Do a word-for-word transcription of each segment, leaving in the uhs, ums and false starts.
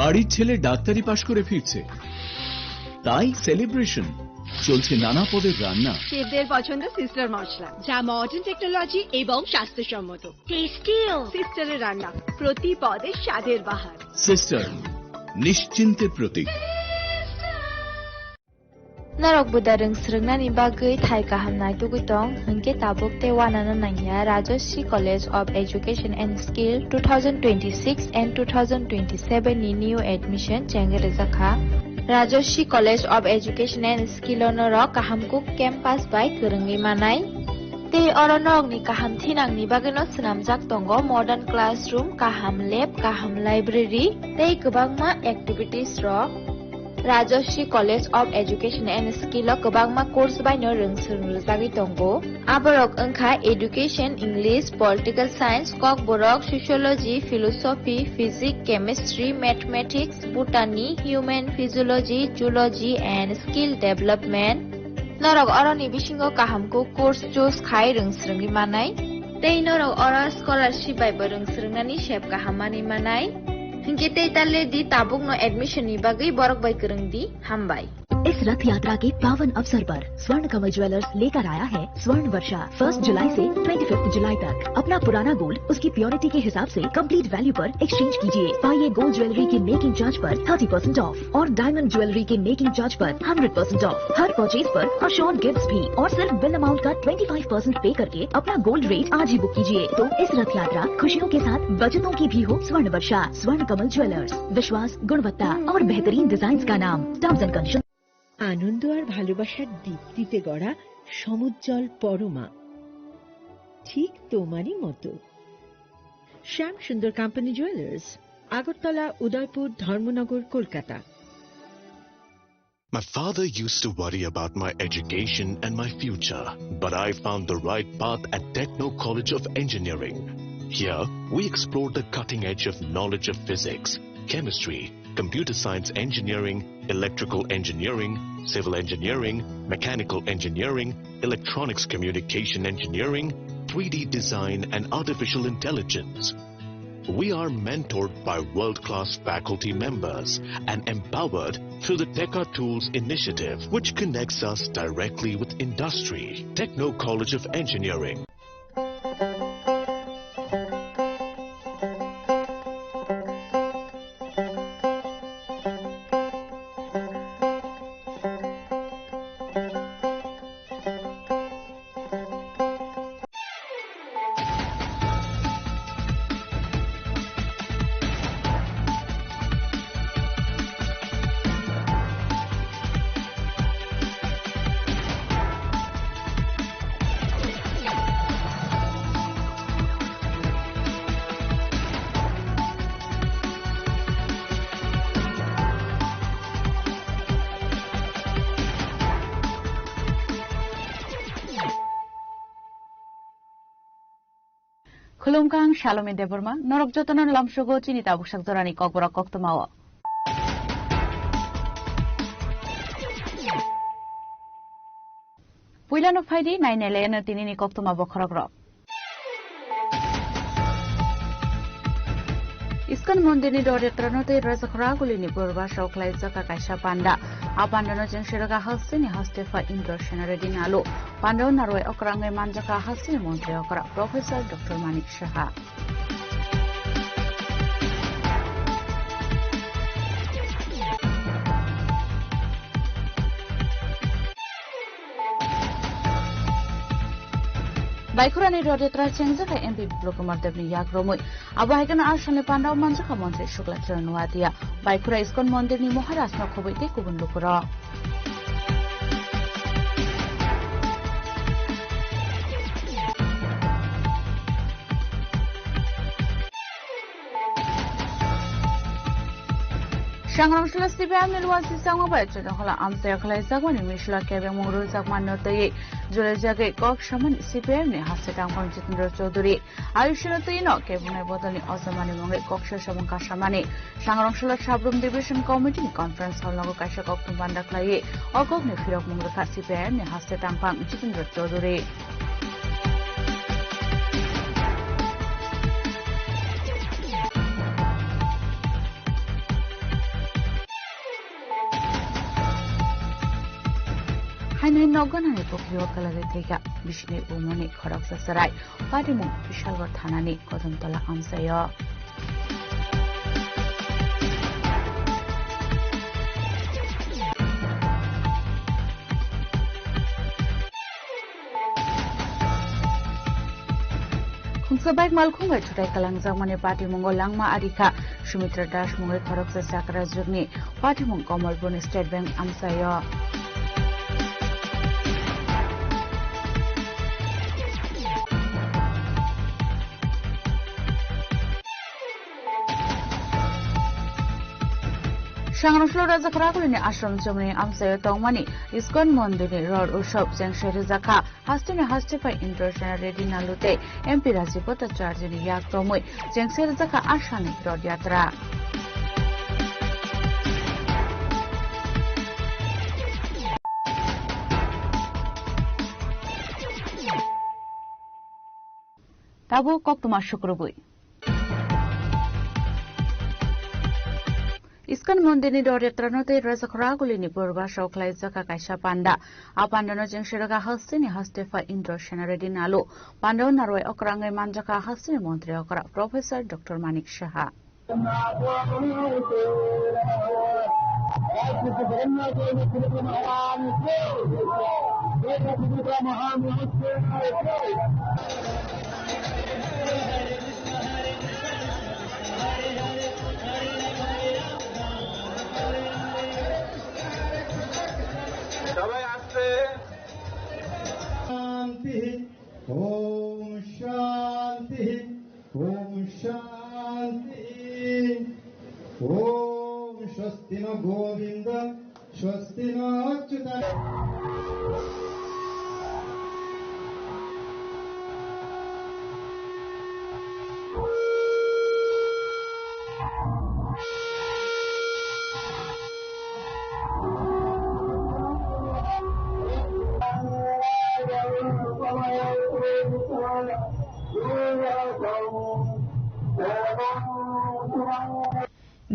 বাড়ির ছেলে ডাক্তারি পাশ করে ফিরছে, তাই সেলিব্রেশন। চলছে নানা পদের রান্না। শেফদের পছন্দ সিস্টার মশলা, যা মডার্ন টেকনোলজি এবং স্বাস্থ্যসম্মত। টেস্টিও। সিস্টারের রান্না, প্রতি পদে স্বাদের বাহার। সিস্টার, নিশ্চিন্তের প্রতীক। Norok buda rwng swrwngnani bagwi thai kaham naitugwi tong, hwnkhe tabuk tei uanano nangya Rajashree College of Education and Skill two thousand twenty-six and two thousand twenty-seven ni new admission chengwi rwjakha. Rajashree College of Education and Skill o norok kaham kuk campus bai kwrwngwi manai. Tei oro norokni kaham thinangni bagwino swnamjak tongo modern classroom, kaham lab, kaham library tei kwbangma activities rok. Rajashree College of Education and Skill o kwbangma course bai no rwng swrwng rwjagwi tongo. Aborok wngkha Education, English, Political Science, Kokborok, Sociology, Philosophy, Physics, Chemistry, Mathematics, Botany, Human Physiology, Zoology and Skill Development. Norok oroni bisingo kaham kuk course choose khai rwng swrwngwi manai. Tei norok oro scholarship bai bo rwng swrwngnani sep kaham manwi manai. Hinkhe tei ta le di, tabukno admission ni bagwi borok bai kwrwng di. Hambai. इस रथ यात्रा के पावन अवसर पर स्वर्ण कमल ज्वेलर्स लेकर आया है स्वर्ण वर्षा। फर्स्ट जुलाई से ट्वेंटी फिफ्थ जुलाई तक अपना पुराना गोल्ड उसकी प्योरिटी के हिसाब से कंप्लीट वैल्यू पर एक्सचेंज कीजिए। पाइए गोल्ड ज्वेलरी के मेकिंग चार्ज पर थर्टी परसेंट ऑफ और डायमंड ज्वेलरी के मेकिंग चार्ज पर hundred percent of. Her purchase पर अश्योर्ड गिफ्ट्स भी और सिर्फ बिल अमाउंट का ट्वेंटी फ़ाइव परसेंट पे करके अपना गोल्ड रेट आज ही बुक कीजिए। तो इस रथ यात्रा खुशियों के साथ बचतों की भी हो स्वर्ण वर्षा। स्वर्ण कमल ज्वेलर्स, विश्वास, गुणवत्ता और बेहतरीन डिजाइन का नाम। Terms and condition. আনন্দ আর ভালোবাসার দীপ্তিতে গড়া সমুজ্জ্বল পরমা, ঠিক তোমারই মতো। শ্যাম সুন্দর কোম্পানি জুয়েলার্স, আগরতলা, উদয়পুর, ধর্মনগর, Kolkata. My father used to worry about my education and my future, but I found the right path at Techno College of Engineering. Here, we explore the cutting edge of knowledge of physics, chemistry, computer science engineering, electrical engineering, civil engineering, mechanical engineering, electronics communication engineering, three D design, and artificial intelligence. We are mentored by world-class faculty members and empowered through the Teka Tools initiative, which connects us directly with industry. Techno College of Engineering. Khulumkha, ang Salome Debbarma, norok jotono lamsogo chini tabuksak jorani kokborok koktwmao. Puilano phaidi, nainai laino tinini koktwma bokhorokrok. Iskon mondirni dor yatrano tei rwchapra gulini purba sok khlaijak kaisa panda. A pandano cheng sirok hasteni Hastefa Indoor Scenery Dinalu. Pandao narwai okrangwi manjak hasteni montri okra Professor Doctor Manik Saha. Baikhurani rothyatra chengjak kha M P Biplab Kumar Debni yak romwi. Abo hai kheno Assamni pandao manjakha Montri Shukla Kiran Noatia. Baikhura Iskon Mondirni Maharajno khobwi tei kubun lukurok. Sangrong sila C P I M ni luan sisangma bai chwla hola amchai khlai jakmani misla kebeng mung rwjakma no twi jole jagwi kok samani C P I M ni haste tangphang Jitendra Chaudhary. Ayushino twi no kebunai bodolni ojamani mungwi kok sasamung kasamani. Sangrong sila Sabrum Division Committee ni conference hall nogo kaisa kok thum banda khlaiwi o kok ni phirok mung rwkha C P I M ni haste tangphang Jitendra Chaudhary. Ni nokganani pokrio kalagwi thwikha, bisini umoni khoroksa chwrai, patimung Bishalgarh thanani Kodomtola amchaio. Khungsa bike malkhung bai thutai kalangjakmani patimungo langma arikha. Sumitra Das mungwi khoroksa chakrajwkni patimung Kamalpurni State Bank amchaio. Sangrongso Raja Khoragulini ashram chomni amchaio tongmani ISKCON mondirni ror utsav chengse rwjakha. Hasteni haste phai Indrasena Reddy Nalu tei M P Rajiv Bhattacharjini yak romwi chengse rwjakha Asani Rod Yatra. Tabuk koktwma sukrubwi. ISKCON mondirni Rod Yatrano tei Raja Khoragulini purba sok khlaijak kha kaisa panda. A pandano chengse rwkha hasteni haste phai Indrasena Reddy Nalu. Pandao narwai okra wngwi manjakha hasteni montri okra Professor Doctor Manik Saha. সবাই আসছে। শান্তি। ওম শান্তি। ওম শান্তি। ওম স্বস্তি ন গোবিন্দ, স্বস্তি ন Achyuta.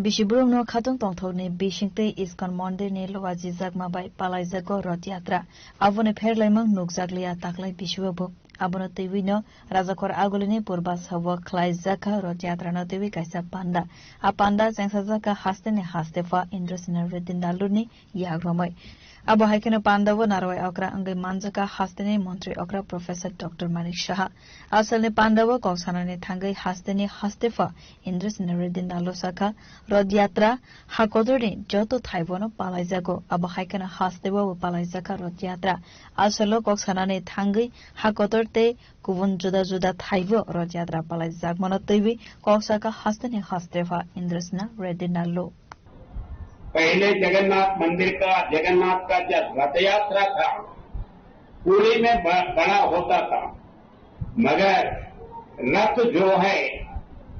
Bisi borokno khatong tongthokni bisingtwi ISKCON mondirni luajijakma bai palaijago Rath Yatra. Aboni pherlaimung nukjakliya taklai bisio bo. Abono twiwino Rajakhor Agulini purba sabo khlaijakha Rath Yatrano twiwi kaisa panda. A panda chengsajakha hasteni haste pha Indrasena Reddy Naluni yak romwi. Abo hai kheno pandao narwai okra wngwi manjakha hasteni montri okra Professor Doctor Manik Saha. Asalni pandao kok sanani thangwi hasteni haste pha Indrasena Reddy Nalu sakha, Rath Yatra hakotorni joto thaibono palaijago. Abo hai kheno hasteo bo palaijakha Rath Yatra. Asalo kok sanani thangwi hakotor tei kubun juda juda thaibo Rath Yatra palaijakmano twiwi kok sakha hasteni haste pha Indrasena Reddy Nalu. पहले जगन्नाथ मंदिर का, जगन्नाथ का जब रथ यात्रा था, पूरी में ब-, बड़ा होता था, मगर रथ जो है,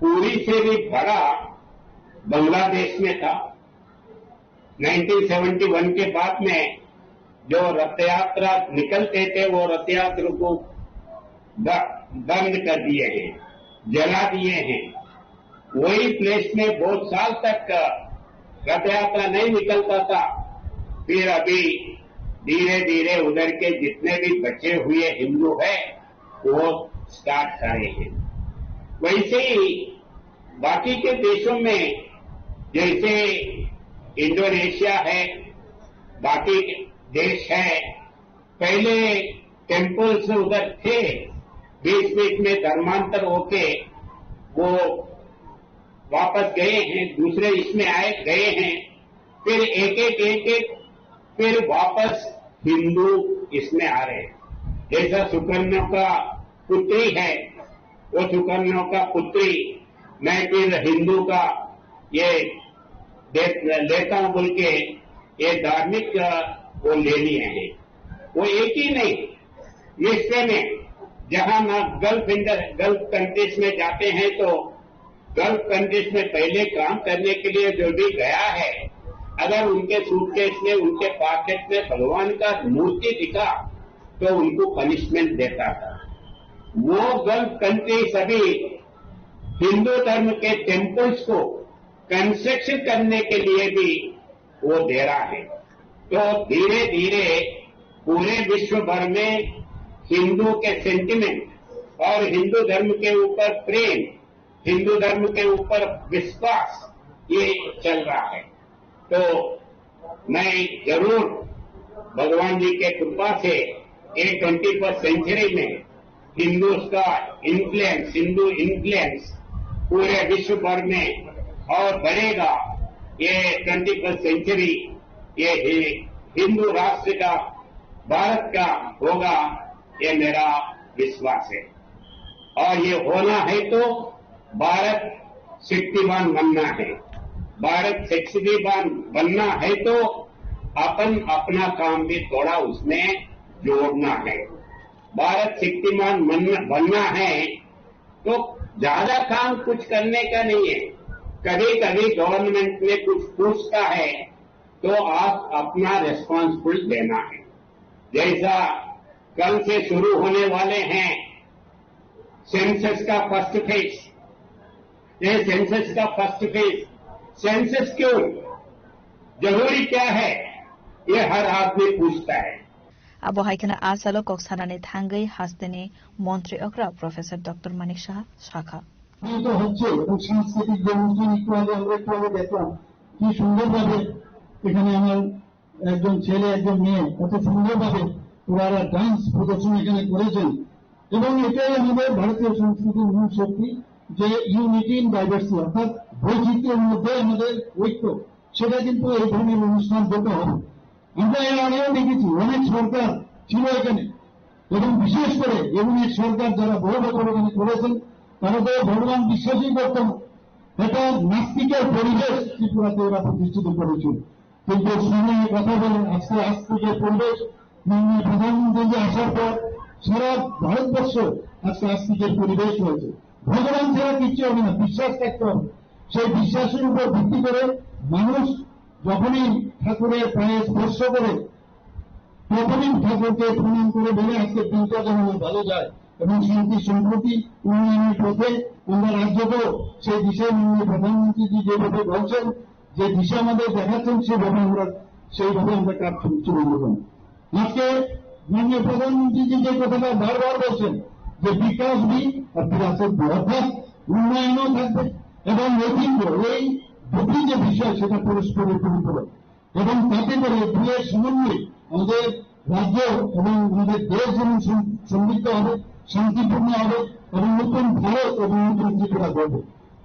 पूरी से भी बड़ा बांग्लादेश में था। नाइनटीन सेवेंटी वन के बाद में जो रथ यात्रा निकलते थे, वो रथ यात्रा को ब-, बंद कर दिए हैं, जला दिए हैं। वही प्लेस में बहुत साल तक रथ यात्रा नहीं निकलता था। फिर अभी धीरे धीरे उधर के जितने भी बचे हुए हिंदू हैं, वो स्टार्ट कर रहे हैं। वैसे ही बाकी के देशों में, जैसे इंडोनेशिया है, बाकी देश है, पहले टेम्पल्स उधर थे, बीच बीच में धर्मांतर होके वो वापस गए हैं, दूसरे इसमें आए, गए हैं, फिर एक एक एक एक फिर वापस हिंदू इसमें आ रहे हैं। जैसा सुकन्या का पुत्री है, वो सुकन्या का पुत्री, मैं फिर हिंदू का ये दे, लेता हूँ बोल के ये धार्मिक, अ, वो ले लिए हैं। वो एक ही नहीं, विश्व में जहाँ ना गल्फ इंडर-, गल्फ कंट्रीज में जाते हैं तो गल्फ कंट्रीज में पहले काम करने के लिए जो भी गया है, अगर उनके सूटकेस में, उनके पॉकेट में भगवान का मूर्ति दिखा, तो उनको पनिशमेंट देता था। वो गल्फ कंट्री सभी हिंदू धर्म के टेम्पल्स को कंस्ट्रक्शन करने के लिए भी वो दे रहा है। तो धीरे धीरे पूरे विश्व भर में हिंदू के सेंटिमेंट और हिंदू धर्म के ऊपर प्रेम, हिंदू धर्म के ऊपर विश्वास, ये चल रहा है। तो मैं जरूर भगवान जी के कृपा से ये ट्वेंटी फर्स्ट सेंचुरी में हिंदूज का इन्फ्लुएंस, हिंदू इन्फ्लुएंस पूरे विश्व भर में और बढ़ेगा। ये ट्वेंटी फर्स्ट सेंचुरी, ये हि-, हिंदू राष्ट्र का, भारत का होगा, ये मेरा विश्वास है। और ये होना है तो भारत शक्तिवान बनना है। भारत शक्तिवान बनना है तो अपन अपना काम भी थोड़ा उसमें जोड़ना है। भारत शक्तिमान बनना, बनना है तो ज्यादा काम कुछ करने का नहीं है। कभी-कभी गवर्नमेंट में कुछ पूछता है तो आप अपना रिस्पॉन्सिबल देना है। जैसा कल से शुरू होने वाले हैं सेंसस का फर्स्ट फेज, ये सेंसस का फर्स्ट फेज, सेंसस क्यों जरूरी, क्या है, ये हर आदमी पूछता है। Abo hai kheno a salo kok sanani thangwi hasteni montri okra Professor Doctor Manik Saha sakha. তো হচ্ছে এবং সাংস্কৃতিক যে অনুষ্ঠান একটু আগে আমরা একটু আগে দেখলাম কি সুন্দরভাবে এখানে আমার একজন ছেলে, একজন মেয়ে কত সুন্দরভাবে ওনারা ডান্স প্রদর্শন এখানে করেছেন। এবং এটাই আমাদের ভারতীয় সংস্কৃতির মূল শক্তি, যে ইউনিটি ইন ডাইভার্সিটি, অর্থাৎ বৈচিত্র্যের মধ্যে আমাদের ঐক্য, সেটা কিন্তু এই ধরনের অনুষ্ঠান হতে হবে। আমরা এর আগেও দেখেছি, অনেক সরকার ছিল এখানে, এবং বিশেষ করে এমন এক সরকার যারা বহু বছর এখানে করেছেন, তারা তো ভগবান বিশ্বাসই করতো না। একটা নাস্তিকের পরিবেশ ত্রিপুরাতে ওরা প্রতিষ্ঠিত করেছিল। কিন্তু শুনে কথা বলেন, আজকে আস্তিকের পরিবেশ, মাননীয় প্রধানমন্ত্রী যে আসার পর সারা ভারতবর্ষ আজকে আস্তিকের পরিবেশ হয়েছে। ভগবান ছাড়া কিচ্ছু হবে না, বিশ্বাস থাকতে হবে। সেই বিশ্বাসের উপর ভিত্তি করে মানুষ যখনই ঠাকুরের পায়ে স্পর্শ করে, তখনই ঠাকুরকে প্রণাম করে বলে, "আজকের দিনটা যেন আমার ভালো যায় এবং শান্তি, সম্প্রীতি, উন্নয়নের পথে আমরা রাজ্যকেও সেই দিশায় মাননীয় প্রধানমন্ত্রীজি যেভাবে বলছেন, যে দিশা আমাদের দেখাচ্ছেন, সেভাবে আমরা, সেইভাবে আমরা কাজ চলে যাবেন।" আজকে মাননীয় প্রধানমন্ত্রীজি যে কথাটা বারবার বলছেন যে বিকাশ বি আর বিরাসত বি, অর্থাৎ উন্নয়নও থাকবে এবং ঐতিহ্য, এই দুটি যে বিষয় সেটা পরস্পরের পরিপূরক এবং তাতে করে দুয়ের সমন্বয়ে আমাদের রাজ্য এবং আমাদের দেশ যেমন সম-, সমৃদ্ধ হবে, শান্তিপূর্ণ হবে এবং নতুন ভারত এবং নতুন ত্রিপুরা গড়বে।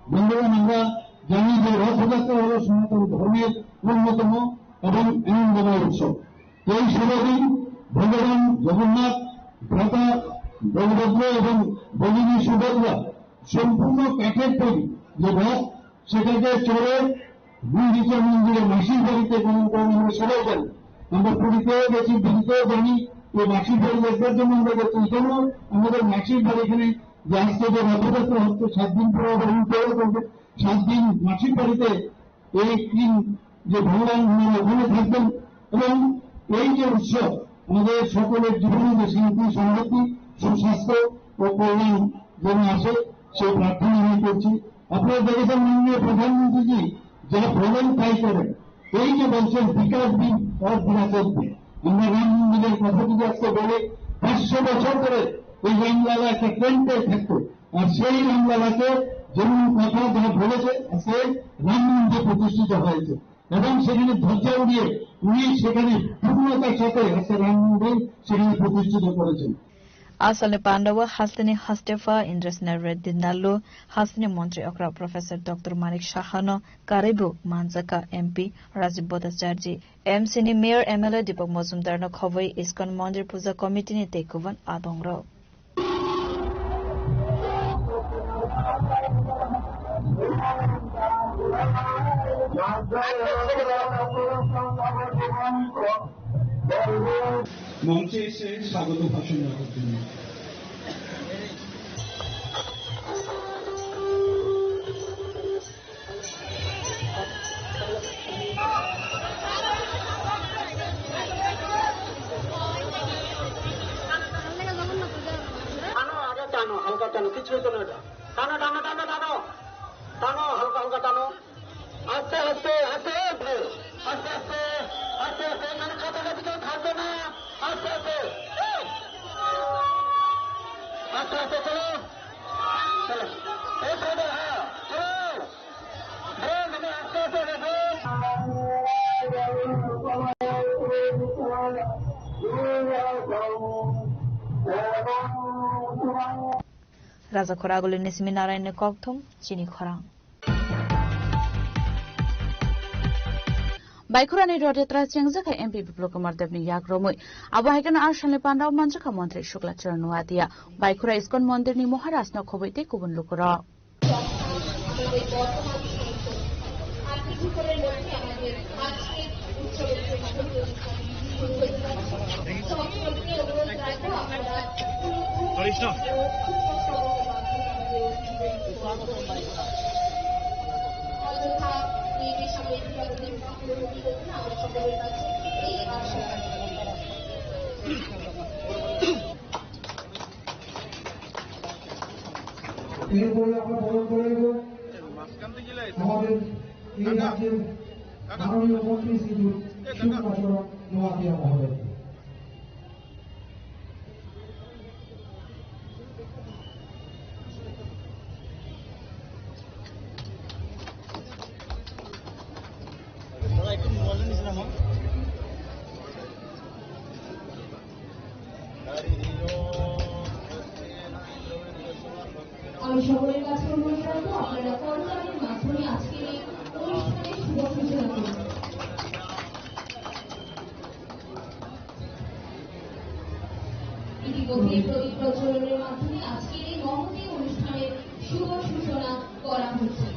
বন্ধুগণ, আমরা জানি যে রথযাত্রা হলো সনাতন ধর্মের অন্যতম এবং আনন্দময় উৎসব। এই শুভ দিন ভগবান জগন্নাথ, ভ্রাতা বলভদ্র এবং ভগিনী সুভদ্রা সম্পূর্ণ কাঠের তৈরি যে রথ, সেটাকে চড়ে গুন্ডিচা মন্দিরে মাসির বাড়িতে গমন করেন। আমরা সবাই জানি, আমরা পুরীতেও গেছি, দিল্লিতেও জানি, এই মাসির বাড়ি দেখবার জন্য আমরা গেছি। এখানেও আমাদের মাসির বাড়ি, এখানে যে আজকে যে রথযাত্রা হচ্ছে, সাত দিন পরে আবার উল্টো করবে, সাত দিন মাসির বাড়িতে এই তিন যে ভগবান ওনারা ওখানে থাকবেন এবং এই যে উৎসব আমাদের সকলের জীবনে যে শান্তি, সমৃদ্ধি, সুস্বাস্থ্য ও কল্যাণ যেন আসে, সেই প্রার্থনা আমি করছি। আপনারা দেখেছেন মাননীয় প্রধানমন্ত্রীজি যা বলেন তাই করেন। এই যে বলছেন বিকাশ দিন আর বিরাসত দিন, আমরা রাম মন্দিরের কথা যদি আজকে বলি, পাঁচশো বছর ধরে এই রামলালা একটা টেন্টে থাকতো, আর সেই রামলালাকে যেমন কথা যা বলেছে, সেই রাম মন্দির প্রতিষ্ঠিত হয়েছে এবং সেখানে ধ্বজা উড়িয়ে উনি সেখানে পূর্ণতার সাথে আজকে রাম মন্দির সেখানে প্রতিষ্ঠিত করেছেন। Asalni pandao hasteni Hastefa Indra Sena Reddy Nallu, hasteni montri okra Professor Doctor Manik Sahano karwi bo manjakha M P Rajib Bhattacharjee, M C ni Mayor M L A Deepak Majumdarno khobwi ISKCON Mondir Puja Committee ni tei kubun adongrok. মঞ্চে এসে স্বাগত ভাষণ রাখার জন্য। টানো, আগে টানো, হালকা টানো, কিছু হতো না এটা। টানো, টানো, টানো, টানো। টানো, হালকা, হালকা টানো। আস্তে, আস্তে, আস্তে, আস্তে, আস্তে, আস্তে, আস্তে, আস্তে, মানে কাছাকাছি কেউ থাকবে না। আস্তে, আস্তে। Raja Khoraguli ni simi Narayan ni kokthum chini khorang. Baikhurani Rothe Tra chengjakha M P Biplab Kumar Deb ni yak romwi. Abo hai kheno a salni pandao manjakha Montri Shukla Charan Noatia. Baikhura Iskon Mondir ni Maharaj no khobwi tei kubun lukurok. এরপরে আমরা বরণ করে নেব আমাদের এই রাজ্যের মাননীয় মন্ত্রী শ্রী সুভাষ নোয়াতিয়া মহোদয়। আমি সকলের কাছে অনুরোধ রাখবো, আপনারা করতালির মাধ্যমে আজকের এই অনুষ্ঠানের শুভ সূচনা করুন। ইতিমধ্যে প্রদীপ প্রজ্বলনের মাধ্যমে আজকের এই মহতী অনুষ্ঠানের শুভ সূচনা করা হচ্ছে।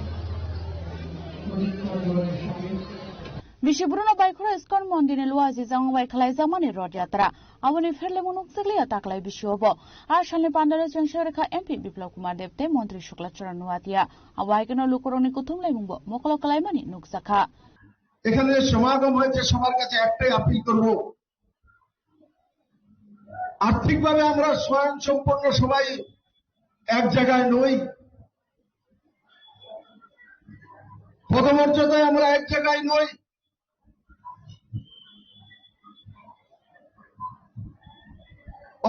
প্রদীপ প্রজ্বলনের সঙ্গে Bisi Bruno Baikhura Iskon Mondir ni luaji jang bai khlai jamani rod yatra. Aboni pherle munuk chikli ya taklai bisi obo. A salni pandaro chengsa rekha M P Biplab Kumar Deb tei Montri Shukla Charan Noatia. Abo hai kheno lukurokni kuthum laimungbo mokolo kalaimani nukjakha. এখানে যে সমাগম হয়েছে, সবার কাছে একটাই আপিল করব, আর্থিকভাবে আমরা স্বয়ংসম্পূর্ণ সবাই এক জায়গায় নই, পদমর্যাদায় আমরা এক জায়গায় নই।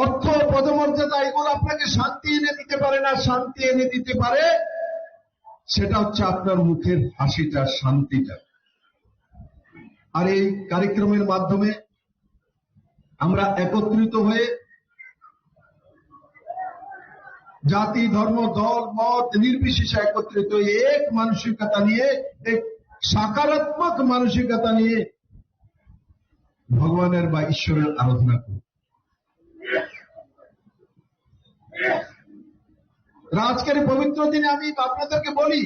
অর্থ, পদমর্যাদা এগুলো আপনাকে শান্তি এনে দিতে পারে না, শান্তি এনে দিতে পারে সেটা হচ্ছে আপনার মুখের হাসিটা, শান্তিটা। আর এই কার্যক্রমের মাধ্যমে আমরা একত্রিত হয়ে জাতি, ধর্ম, দল, মত নির্বিশেষে একত্রিত হয়ে এক মানসিকতা নিয়ে, এক সকারাত্মক মানসিকতা নিয়ে ভগবানের বা ঈশ্বরের আরাধনা করি। আর আজকের এই পবিত্র দিনে আমি আপনাদেরকে বলি,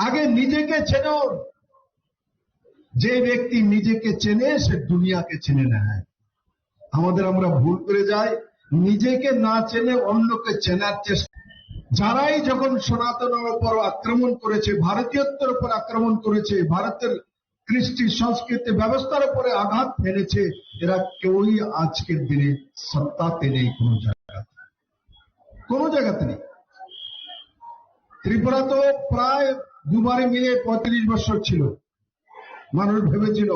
আগে নিজেকে চেনো। যে ব্যক্তি নিজেকে চেনে, সে দুনিয়াকে চেনে না। আমাদের, আমরা ভুল করে যাই, নিজেকে না চেনে অন্যকে চেনার চেষ্টা। যারাই যখন সনাতনের উপর আক্রমণ করেছে, ভারতীয়ত্বের উপর আক্রমণ করেছে, ভারতের কৃষ্টি সংস্কৃতি ব্যবস্থার উপরে আঘাত হেনেছে, এরা কেউই আজকের দিনে সত্তাতে নেই কোনো জায়গাতে, কোনো জায়গাতে নেই। ত্রিপুরা তো প্রায় দুবারে মিলে পঁয়ত্রিশ বছর ছিল, মানুষ ভেবেছিল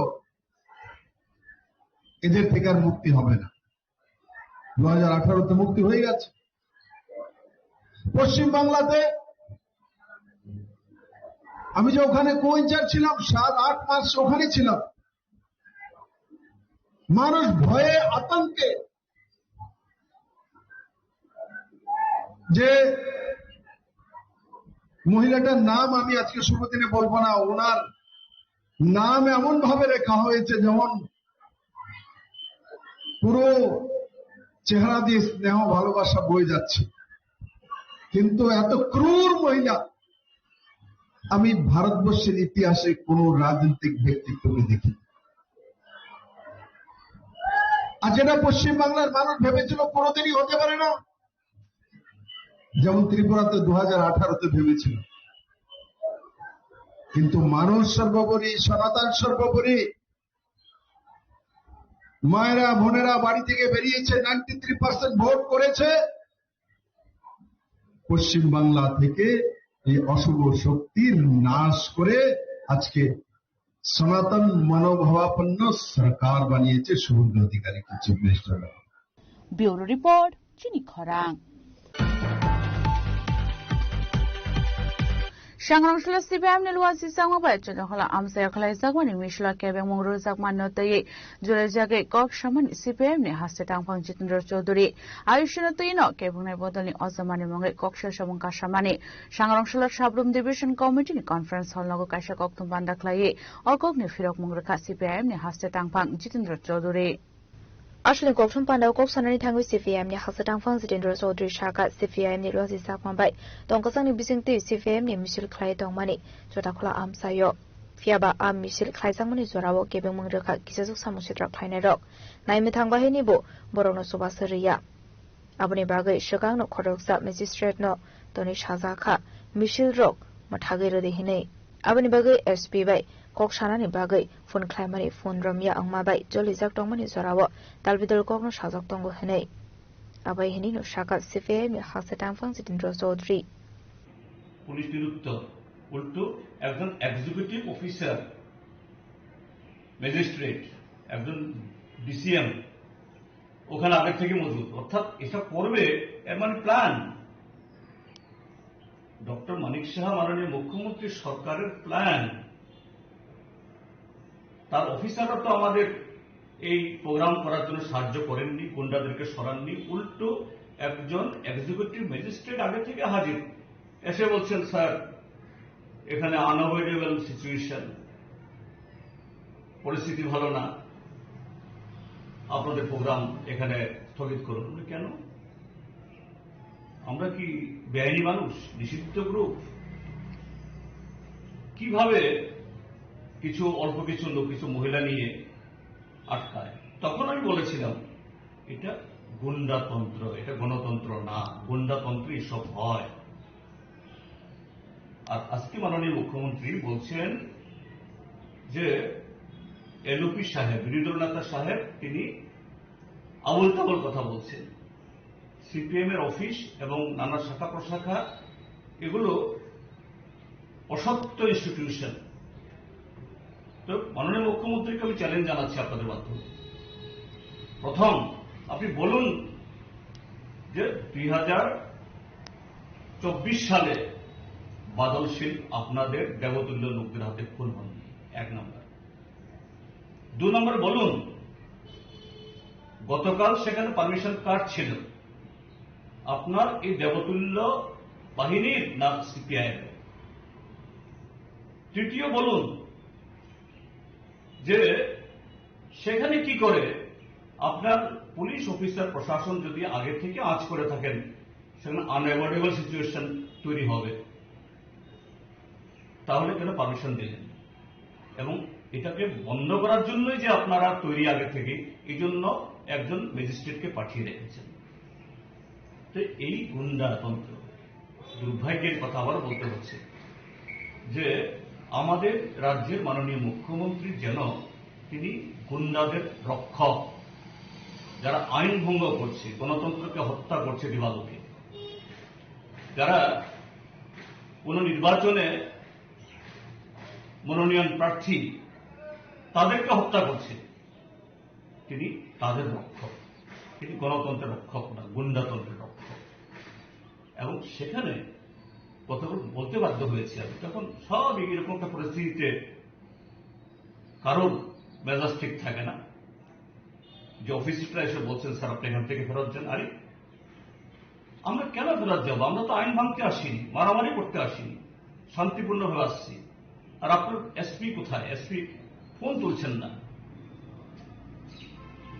এদের থেকে আর মুক্তি হবে না। দু হাজার আঠারোতে মুক্তি হয়ে গেছে। পশ্চিম বাংলাতে আমি যে ওখানে কো ইনচার্জ ছিলাম, সাত আট মাস ওখানে ছিলাম, মানুষ ভয়ে আতঙ্কে যে মহিলাটার নাম আমি আজকে শুভ দিনে বলবো না, ওনার নাম এমন ভাবে লেখা হয়েছে যেমন পুরো চেহারা দিয়ে স্নেহ ভালোবাসা বয়ে যাচ্ছে, কিন্তু এত ক্রূর মহিলা আমি ভারতবর্ষের ইতিহাসে কোনো রাজনৈতিক ব্যক্তিত্বকে দেখি। আর যেটা পশ্চিম বাংলার মানুষ ভেবেছিল কোনোদিনই হতে পারে না, যেমন ত্রিপুরাতে দু হাজার আঠারোতে ভেবেছিল, কিন্তু মানুষ সর্বোপরি, সনাতন সর্বোপরি। মায়েরা, বোনেরা বাড়ি থেকে বেরিয়েছে, নাইনটি থ্রি পার্সেন্ট ভোট করেছে। পশ্চিম বাংলা থেকে এই অশুভ শক্তির নাশ করে আজকে সনাতন মনোভাবাপন্ন সরকার বানিয়েছে শুভেন্দু অধিকারীকে chief minister. Bureau Report, Chini Khorang. Sangrong salo C P I M ni luwa sisangma bai chwla khala amchai khlaijakmani misla kebengmung rwjakma no twiwi jora jagwi kok samani C P I M ni haste tangphang Jitendra Chaudhary, Ayush no twi no kebwngnai bodol ni ojamani mungwi kok samung kasamani Sangrong salo Sabrum Division Committee ni conference hall nogo kaisa kokthum banda khlaiwi o kok ni phirok mung rwkha C P I M ni haste tangphang Jitendra Chaudhary. Aswlwng kokthum pandao kok sanani thangwi C P I M ni haksa tangphang Jitendra Chaudhary sakha, C P I M ni luwasi sakma bai tongkasangni bisingtwi C P I M ni misil khlai tongmani Chotakhula amchaio. Phiyaba a misil khlaijakmani jorao kebengmung rwkha kisajwk samung sitra khlainairok. Naimwthang bahini bo borokno chubasa rwya. Aboni bagwi swkangno khoroksa magistrate no tonwi sajakha misil rok mwthagwi rwdi hinwi. Aboni bagwi S P bai kok sanani bagwi phone khlaimani phone romya wngma bai jolijak tongmani jorao dalbidal kokno sajak tongo hinwi. Abai hinwi no sakha C P I M ni haksa tangphang Jitendra Chaudhary. Police নিরুত্তর, উল্টো একজন executive officer, magistrate, একজন ডিসিএম ওখানে আগে থেকে মজুদ। অর্থাৎ এসব করবে, এর মানে প্ল্যান। ডক্টর মানিক সাহা মাননীয় মুখ্যমন্ত্রী সরকারের প্ল্যান। তার অফিসাররা তো আমাদের এই প্রোগ্রাম করার জন্য সাহায্য করেননি, গুন্ডাদেরকে সরাননি, উল্টো একজন এক্সিকিউটিভ ম্যাজিস্ট্রেট আগে থেকে হাজির, এসে বলছেন, "স্যার, এখানে আনঅ্যাভয়েডেবল সিচুয়েশন, পরিস্থিতি ভালো না, আপনাদের প্রোগ্রাম এখানে স্থগিত করুন।" বলে, "কেন? আমরা কি বেআইনি মানুষ, নিষিদ্ধ গ্রুপ? কিভাবে কিছু অল্প কিছু লোক, কিছু মহিলা নিয়ে আটকায়?" তখন আমি বলেছিলাম, "এটা গুন্ডাতন্ত্র, এটা গণতন্ত্র না, গুন্ডাতন্ত্রে এসব হয়।" আর আজকে মাননীয় মুখ্যমন্ত্রী বলছেন যে এলওপি সাহেব, বিরোধী দলনেতা সাহেব, তিনি আবল তাবল কথা বলছেন। সিপিএম এর অফিস এবং নানা শাখা প্রশাখা, এগুলো অসত্য ইনস্টিটিউশন। তো মাননীয় মুখ্যমন্ত্রীকে আমি চ্যালেঞ্জ জানাচ্ছি আপনাদের মাধ্যমে। প্রথম, আপনি বলুন যে দুই হাজার চব্বিশ সালে বাদল শীল আপনাদের দেবতুল্য লোকদের হাতে খুন হননি, এক নম্বর। দু নম্বর বলুন, গতকাল সেখানে পারমিশন কার্ড ছিল, আপনার এই দেবতুল্য বাহিনীর না সিপিআইএম? তৃতীয় বলুন যে সেখানে কি করে আপনার পুলিশ অফিসার প্রশাসন যদি আগে থেকে আঁচ করে থাকেন, সেখানে আনঅ্যাভয়েডেবল সিচুয়েশন তৈরি হবে, তাহলে কেন পারমিশন দিলেন? এবং এটাকে বন্ধ করার জন্যই যে আপনারা তৈরি আগে থেকে, এই জন্য একজন ম্যাজিস্ট্রেটকে পাঠিয়ে রেখেছেন। তো এই গুন্ডাতন্ত্র, দুর্ভাগ্যের কথা আবার বলতে হচ্ছে যে আমাদের রাজ্যের মাননীয় মুখ্যমন্ত্রী যেন তিনি গুন্ডাদের রক্ষক, যারা আইন ভঙ্গ করছে, গণতন্ত্রকে হত্যা করছে দিবালোকে, যারা কোনো নির্বাচনে মনোনয়ন প্রার্থী, তাদেরকে হত্যা করছে, তিনি তাদের রক্ষক। তিনি গণতন্ত্রের রক্ষক না, গুন্ডাতন্ত্রের রক্ষক। এবং সেখানে কথাগুলো বলতে বাধ্য হয়েছি আমি। তখন স্বাভাবিক এরকম একটা পরিস্থিতিতে কারোর মেজাজ ঠিক থাকে না। যে অফিসাররা এসে বলছেন, "স্যার, আপনি এখান থেকে ফেরত যান।" আরে, আমরা কেন ফেরত যাবো? আমরা তো আইন ভাঙতে আসিনি, মারামারি করতে আসিনি, শান্তিপূর্ণভাবে আসছি। আর আপনার এসপি কোথায়? এসপি ফোন তুলছেন না।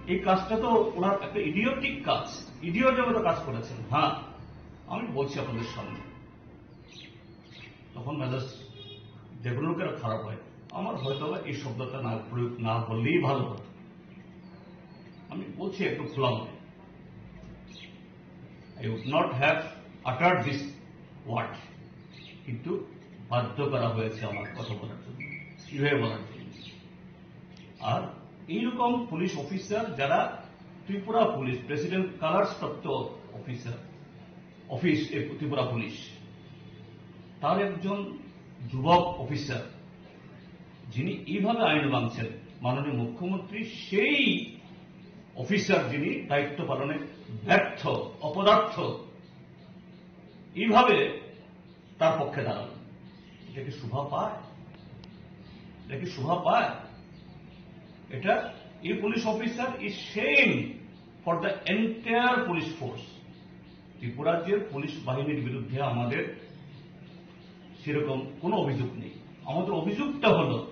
এই কাজটা তো ওনার একটা ইডিওটিক কাজ, ইডিওটের মতো কাজ করেছেন। হ্যাঁ, আমি বলছি আপনাদের সামনে। তখন মেজাজ যে কোনো লোকের খারাপ হয়। আমার হয়তো বা এই শব্দটা না প্রয়োগ না করলেই ভালো হতো। আমি বলছি একটু খোলা মনে, I would not have uttered this word, কিন্তু বাধ্য করা হয়েছে আমার কথা বলার জন্য, এভাবে বলার জন্য। আর এইরকম পুলিশ অফিসার যারা ত্রিপুরা পুলিশ, প্রেসিডেন্ট কালার্স প্রাপ্ত অফিসার, অফিস এ ত্রিপুরা পুলিশ, তার একজন যুবক অফিসার যিনি এইভাবে আইন ভাঙছেন, মাননীয় মুখ্যমন্ত্রী সেই অফিসার যিনি দায়িত্ব পালনে ব্যর্থ, অপদার্থ, এইভাবে তার পক্ষে দাঁড়ান। এটা কি শোভা পায়? এটা কি শোভা পায়? এটা, এই police officer is shame for the entire police force. Tripura রাজ্যের পুলিশ বাহিনীর বিরুদ্ধে আমাদের সেরকম কোনো অভিযোগ নেই। আমাদের অভিযোগটা হলো,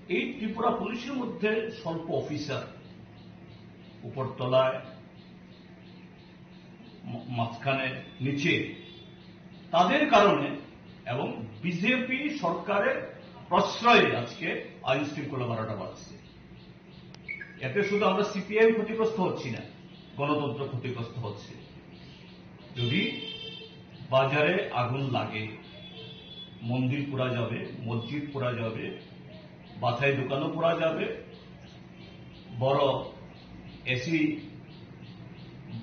এই ত্রিপুরা পুলিশের মধ্যে স্বল্প অফিসার, উপরতলায়, ম-, মাঝখানে, নিচে, তাদের কারণে এবং বিজেপি সরকারের প্রশ্রয়ে আজকে আইন শৃঙ্খলা বারোটা বাজছে। এতে শুধু আমরা সিপিআইএম ক্ষতিগ্রস্ত হচ্ছি না, গণতন্ত্র ক্ষতিগ্রস্ত হচ্ছে। যদি বাজারে আগুন লাগে, মন্দির পোড়া যাবে, মসজিদ পোড়া যাবে, বাছাই দোকানও পোড়া যাবে, বড় এসি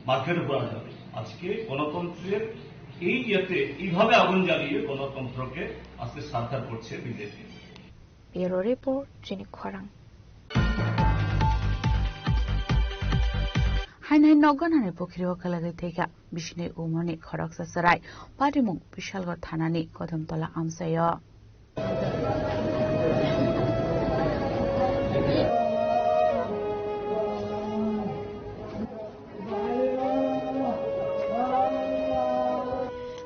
মার্কেটও পোড়া যাবে। আজকে গণতন্ত্রের এই ইয়েতে এইভাবে আগুন জ্বালিয়ে গণতন্ত্রকে আজকে সারখার করছে BJP. Bureau Report, Chini Khorang. Hain hain nok ganani pukhiri o kwlagwi thwikha bisini umorni khoroksa chwrai, patimung Bishalgarh thanani Kodamtola amchaio.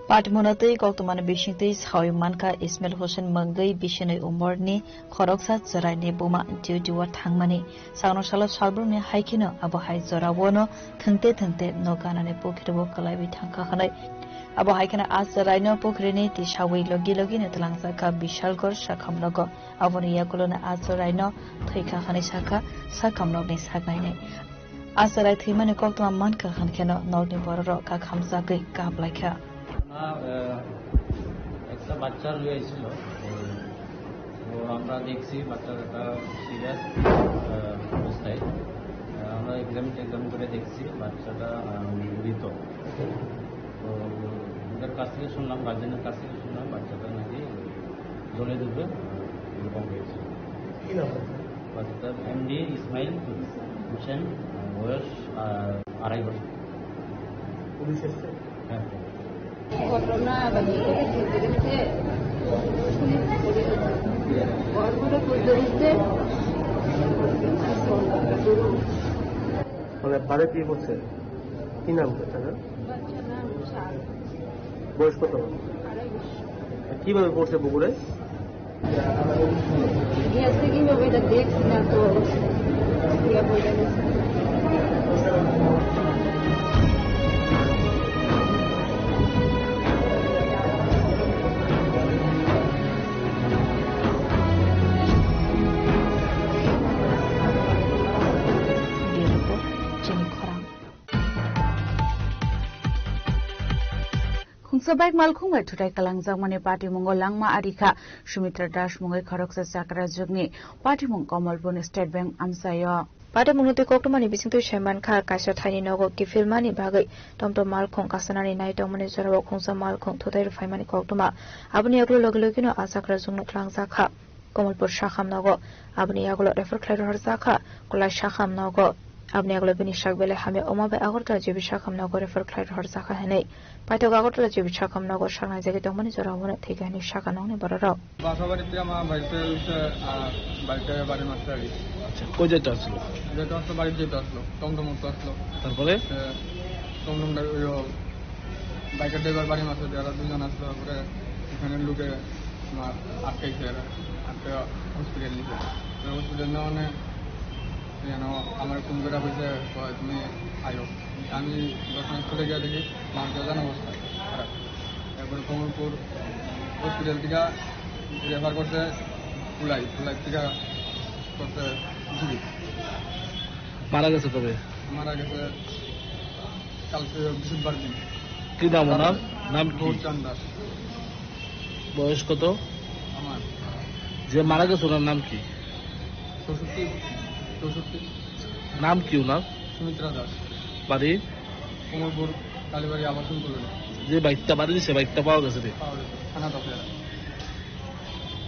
Patimungno twi koktwmani bisingtwi saui mankha Ismail Hussain mungwi bisinwi umorni khoroksa chwraini buma duty o thangmani. Sakno salo salbrumni hai kheno abo hai jorao no thwngte thwngte nok ganani pukhiri o kwlaiwi thangkha hwnwi. Abo hai kheno a chwraino pukhirini twi saui logi logi no twlangjakha Bishalgarh sakhamnogo. Aboni yagulono a chwraino thwikha hwnwi sakha sakhamnokni saknainwi. A chwrai thwimani koktwma mankha hwnkheno nokni bororok kakhamjagwi kaplaikha. না, আহ, একটা বাচ্চা রয়ে ছিল। তো আমরা দেখছি বাচ্চাটা সিরিয়াস, আহ, অবস্থায়। আহ, আমরা এক্সামিন টেক্সামিন করে দেখছি বাচ্চাটা, আহ, মৃত। তো ওদের কাছ থেকে শুনলাম, গার্জেনের কাছ থেকে শুনলাম বাচ্চাটা নাকি জলে ডুবে, আহ, এরকম হয়েছে। কি নাম? বাচ্চাটার এমডি ইসমাইল হোসেন, আহ, বয়স, আহ, আড়াই বছর। পুলিশ এসছে? হ্যাঁ। ঘটনা মানে ঘটে গেছে। ঘরগুলো খুঁজতে খুঁজতে মানে বাড়িতে কি বলছে? কি নাম তার? বাচ্চার নাম শাহ। বয়স কত? আড়াই বছর। কিভাবে পড়ছে পুকুরে? গেছে কিভাবে এটা দেখছি না তো, ইয়া বলে গেছে। Bureau Report, Chini Khorang. Khungsa bike malkhung bai thutai kalangjakmani patimungo langma ari kha. Sumitra Das mungwi khoroksa chakra jwkni patimung Komolpurni State Bank amchaio. Patimungno twi koktwmani bisingtwi saiman kha, kaisa thaini nogo kiphilmani bagwi tomtom malkhung kasanani naitokmani jorao khungsa malkhung thutai rwphaimani koktwma. Aboni yagulo logi logino a chakra jwkno twlangjak kha. Komolpur sakham nogo aboni yagulo refer khlai rohorjak kha, Kolai sakham nogo. Aboni yagulo bini sak belai hamya wngma bai Agartala G B sakham nogo refer khlai rohorjak kha hinwi paithak Agartala G B sakham nogo saknai jagwi tongmani jorao bono thwikha hinwi sakha nokni bororok. বাসা বাড়ি থেকে আমার বাড়িতে হচ্ছে, আহ, বাড়িতে বাড়ির মাসে আর কি। আচ্ছা, কই যেতে আসলো? যেতে আসলো, বাড়িতে যেতে আসলো, টমটম উঠতে আসলো। তারপরে? এ, টমটম ড্রাই-, ওই ও, বাইকের ড্রাইভার বাড়ির মাসে যারা দুজন আসলো, তারপরে এখানে লোকে তোমার আটকাইছে এরা, আটকে হসপিটাল নিছে। তো হসপিটাল নেওয়া মানে যেন আমার ফোন করে কইছে, "কয় তুমি আয়ো।" আমি যখন স্কুলে গিয়ে দেখি আমার বেজান অবস্থা খারাপ। এরপরে কমলপুর হসপিটাল থেকে রেফার করছে কুলাই, কুলাই থেকে করছে জিবি। মারা গেছে কবে? মারা গেছে কালকে বৃহস্পতিবার দিন। কি নাম ওনার? নাম কি? গৌরচাঁদ দাস। বয়স কত? আমার। যে মারা গেছে ওনার নাম কি? চৌষট্টি, চৌষট্টি। নাম কি ওনার? সুমিত্রা দাস। বাড়ি? কমলপুর কালীবাড়ি আবাসন কলোনি। যে বাইকটা বাড়ি, সে বাইকটা পাওয়া গেছে রে? পাওয়া গেছে, থানা দখলে।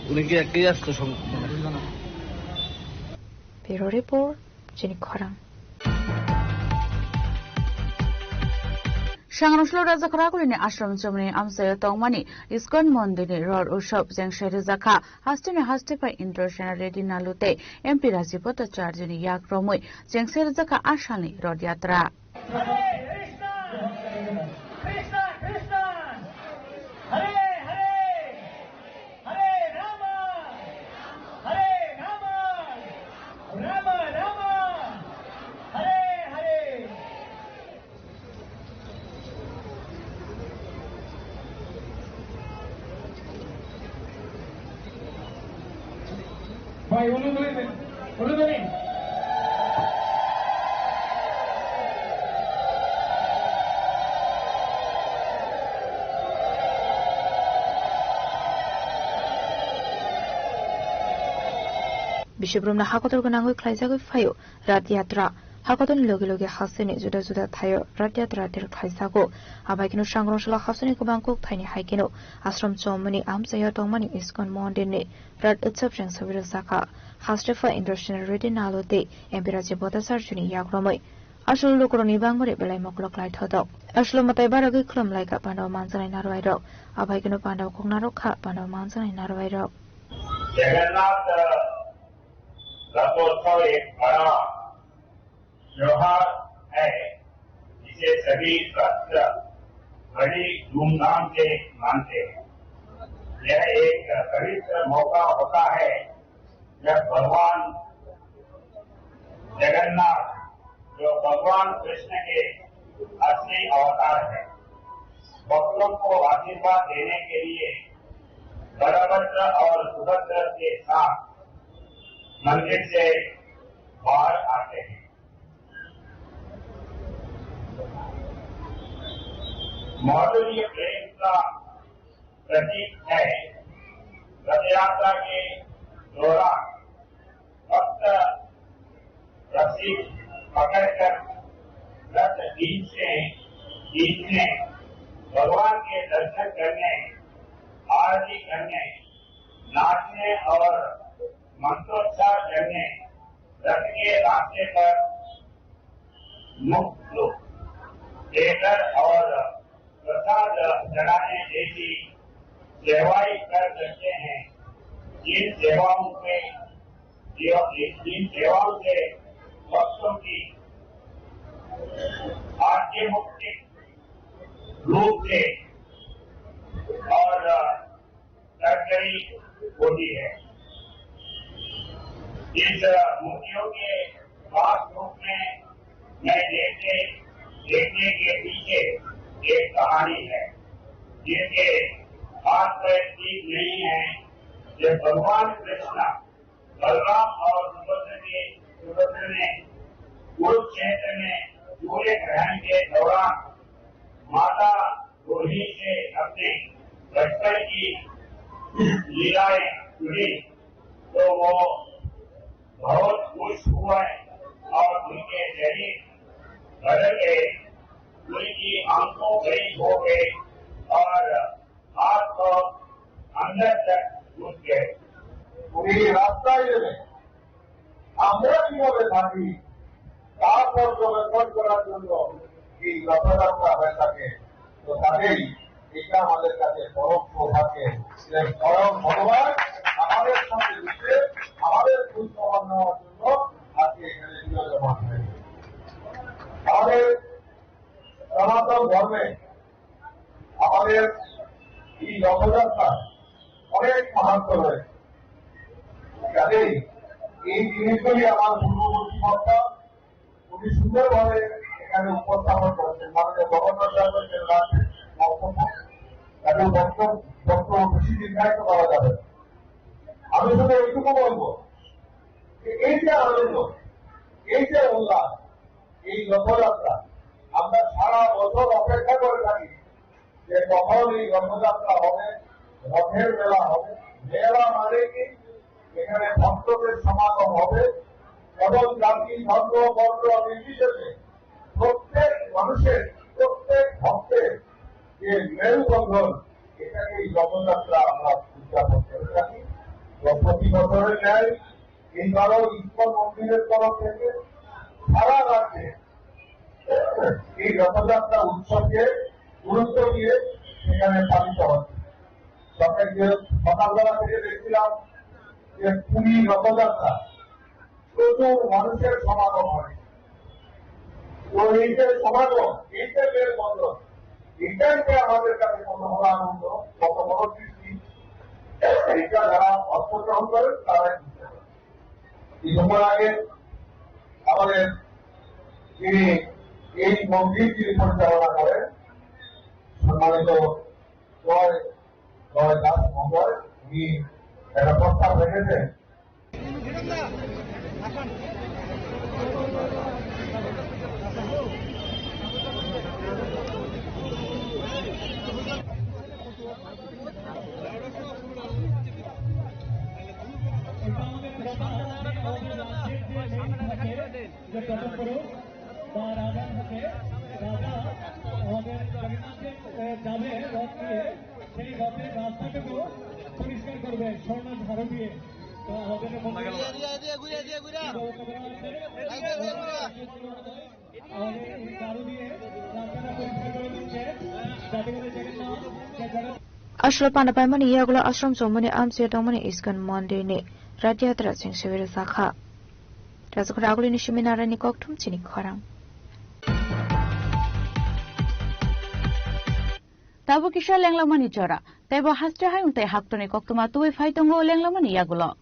উনি কি একাই আসতো সং-, মানে? দুইজন আসতো। Bureau Report, Chini Khorang. Sangrongshalo Raja Kharakuli ni ashram chomni amchaio tongmani ISKCON mondir ni ror utsav jengse rijak kha. Hasteni haste pai Indrasena Reddy Nalu tei M P Rajiv Bhattacharya ni yak romwi jengse rijak kha a salni Rath Yatra. Hare Rama, Hare Rama, Rama Rama, Hare Hare. Bai, ulu doi, ulu doi. Biswabrom no hakotor gwnangwi khlaijagwi phaio Rath Yatra. Hakotorni loge loge hasteni juda juda thaio Rath Yatra ter khlaijago. Abai kheno Sangrongshalo hasteni kwbang kuk thaini hai kheno ashram chomni amchaio tongmani ISKCON mondirni Rath Utsav jengse rijak kha. Haste pha Indrasena Reddy Nalu tei M P Rajiv Bhattacharya ni yak romwi. Asol lukurokni bangmari belai mokolo khlai thotok. Asol mwtai baragwi khulum lai kha Pandava manjaknai narwai rok. Abai kheno Pandava kok narwk kha Pandava manjaknai narwai rok. Jagannath रथोत्सव एक बड़ा त्योहार है, जिसे सभी भक्त बड़ी धूमधाम से मानते हैं। यह एक पवित्र मौका होता है, जब भगवान जगन्नाथ, जो भगवान कृष्ण के असली अवतार है, भक्तों को आशीर्वाद देने के लिए बलभद्र और सुभद्रा के साथ मंदिर से बाहर आते हैं। माधुर्य प्रेम का प्रतीक है। रथ यात्रा के दौरान भक्त रस्सी पकड़कर रथ खींचने, खींचने, भगवान के दर्शन करने, आरती करने, नाचने और मंत्रोच्चार करने, रथ के रास्ते पर मुक्त देकर और प्रसाद चढ़ाने जैसी सेवाएं कर सकते हैं। इन सेवाओं से, इन सेवाओं से भक्तों की आध्यात्मिक रूप से और सरकारी होती है। इस मूर्तियों के खास रूप में मैं देखने, देखने के पीछे एक कहानी है, जिसके हाथ पैर ठीक नहीं है। जब भगवान कृष्ण बलराम और सुभद्रा के, सुभद्रा ने कुरुक्षेत्र में सूर्य ग्रहण के दौरान माता रोहिणी से अपने बचपन की लीलाएं सुनी, तो वो बहुत खुश हुए और उनके शरीर बदल गए, उनकी आंखों बड़ी हो गई और हाथ तो अंदर तक घुस गए। এই রাস্তায় নেমে আমরা কিভাবে থাকি তা পর্যবেক্ষণ করার জন্য এই রথযাত্রা হয়ে থাকে। তো কাজেই এটা আমাদের কাছে পরম সৌভাগ্য যে স্বয়ং ভগবান আমাদের সঙ্গে মিশে আমাদের খোঁজ খবর নেওয়ার জন্য আজকে এখানে বিরাজমান হয়েছে। আমাদের সনাতন ধর্মে আমাদের এই রথযাত্রার অনেক মাহাত্ম্য রয়েছে। কাজেই এই জিনিসগুলি আমার পূর্ববর্তী বক্তা খুবই সুন্দরভাবে এখানে উপস্থাপন করেছেন। মাননীয় গভর্নর সাহেবের যে রাজ্যের বক্তব্য, তাদের বক্তব্য, বক্তব্য বেশি দীর্ঘায়িত করা যাবে না। আমি শুধু এইটুকু বলবো যে এই যে আনন্দ, এই যে উল্লাস, এই রথযাত্রা আমরা সারা বছর অপেক্ষা করে থাকি যে কখন এই রথযাত্রা হবে, রথের মেলা হবে। মেলা মানে কি? এখানে ভক্তদের সমাগম হবে এবং জাতি, ধর্ম, বর্ণ নির্বিশেষে প্রত্যেক মানুষের, প্রত্যেক ভক্তের যে মেলবন্ধন, এটাকে এই রথযাত্রা আমরা উদযাপন করে থাকি। তো প্রতি বছরের ন্যায় এইবারও ইস্কন মন্দিরের তরফ থেকে সারা রাজ্যে এই রথযাত্রা উৎসবকে গুরুত্ব দিয়ে এখানে পালিত হচ্ছে। সকালে, সকালবেলা থেকে দেখছিলাম যে পুরী রথযাত্রা, প্রচুর মানুষের সমাগম হয়। তো এই যে সমাগম, এই যে মেলবন্ধন, এটাই যে আমাদের কাছে কত বড় আনন্দ, কত বড় তৃপ্তি, এটা যারা অংশগ্রহণ করেন তারাই বুঝতে পারেন। কিছুক্ষণ আগে আমাদের যিনি এই মন্দির যিনি পরিচালনা করেন, সম্মানিত জয়, জয় দাস মহোদয়, উনি একটা প্রস্তাব রেখেছেন। এটা আমাদের কথা, যে আমাদের মাঝে যে মেয়ে থাকে, যে প্রথম পুরুষ বা রাজা থাকে, রাজা আমাদের জগন্নাথ দেব, এ, যাবে রথ নিয়ে, সেই রথের রাস্তাটুকু পরিষ্কার করবে স্বর্ণ ঝাড়ু দিয়ে। তো আমাদের মন্দিরে Ashram panda paimani yagulo ashram chomani amchai tongmani ISKCON mondir ni rath yatra cheng sewira sakha. Rajakhor agulini simi narani kokthum chini khorang. Tabuk kisa lenglamani jora, teibo haste hayung tei haktorni koktwma tubui phai tongo lenglamani yagulo.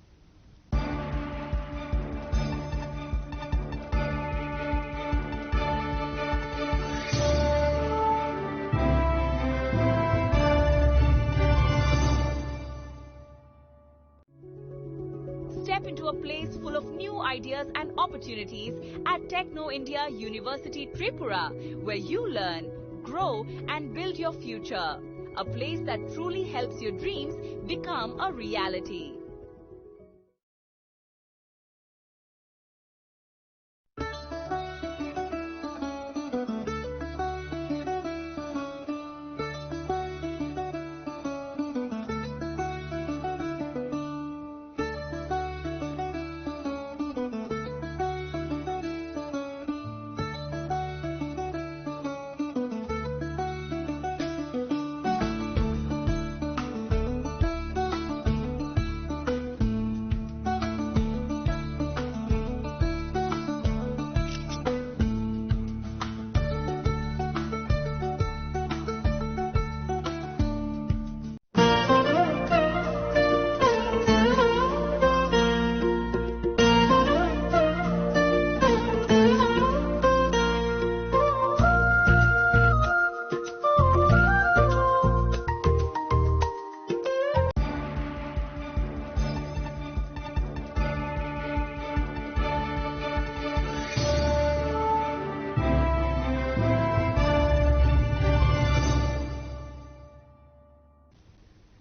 Step into a place full of new ideas and opportunities at Techno India University Tripura, where you learn, grow, and build your future. A place that truly helps your dreams become a reality.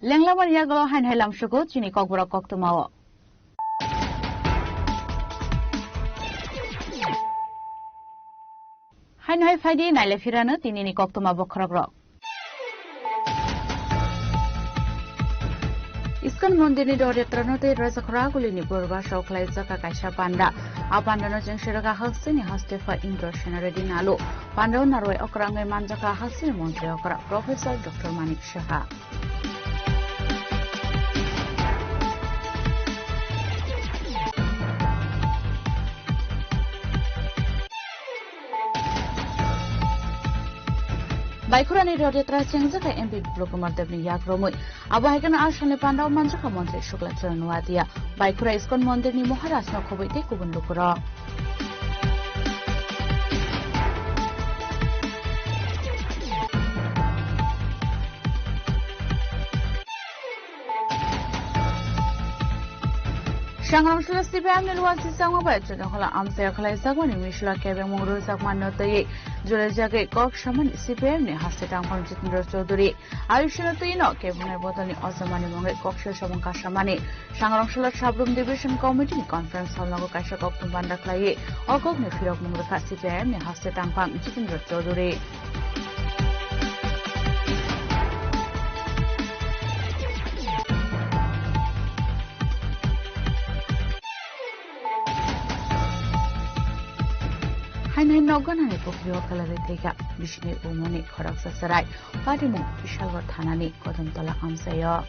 Lenglamani yagulo haino hai lamsugo chini kokborok koktwmao. Haino hai phaidi naile phirano tinini koktwma bokhorokrok. ISKCON mondirni rothayatrano tei Rajakhor agulini borba sok khlaijak kaisa panda. A pandano cheng sirwkha hasteni haste pha Indra Sena Reddy Nalu. Pandao narwai okra wngwi manjakha hasteni montri okra Professor Doctor Manik Saha. Baikhorani rothayatrao chengjak kha M P Biplab Kumar Debni yak romwi. Abo hai kheno a salni pandao manjakha montri Shukla Charan Noatia. Baikhora ISKCON mondirni Maharajno khobwi tei kubun lukurok. Sangrong salo C P I M ni luwa sisangma bai Chonokhola amchai khlaijakmani misla kebengmung rwjakma no twiwi julaijagwi kok samani C P I M ni haste tangphang Jitendra Chaudhary. Ayushno twino kebungnai bodolni ojamani mungwi koksa samung kasamani. Sangrong salo Sabrum Division Committee ni conference hall nogo kaisa koktwma banda khlaiwi o kokni phirokmung rwkha C P I M ni haste tangphang Jitendra Chaudhary. Ain hai nokganani pokrio kalari thwikha bisini umoni khoroksa chwrai. Patimung Kishalgarh thanani Kodomtola amchaio.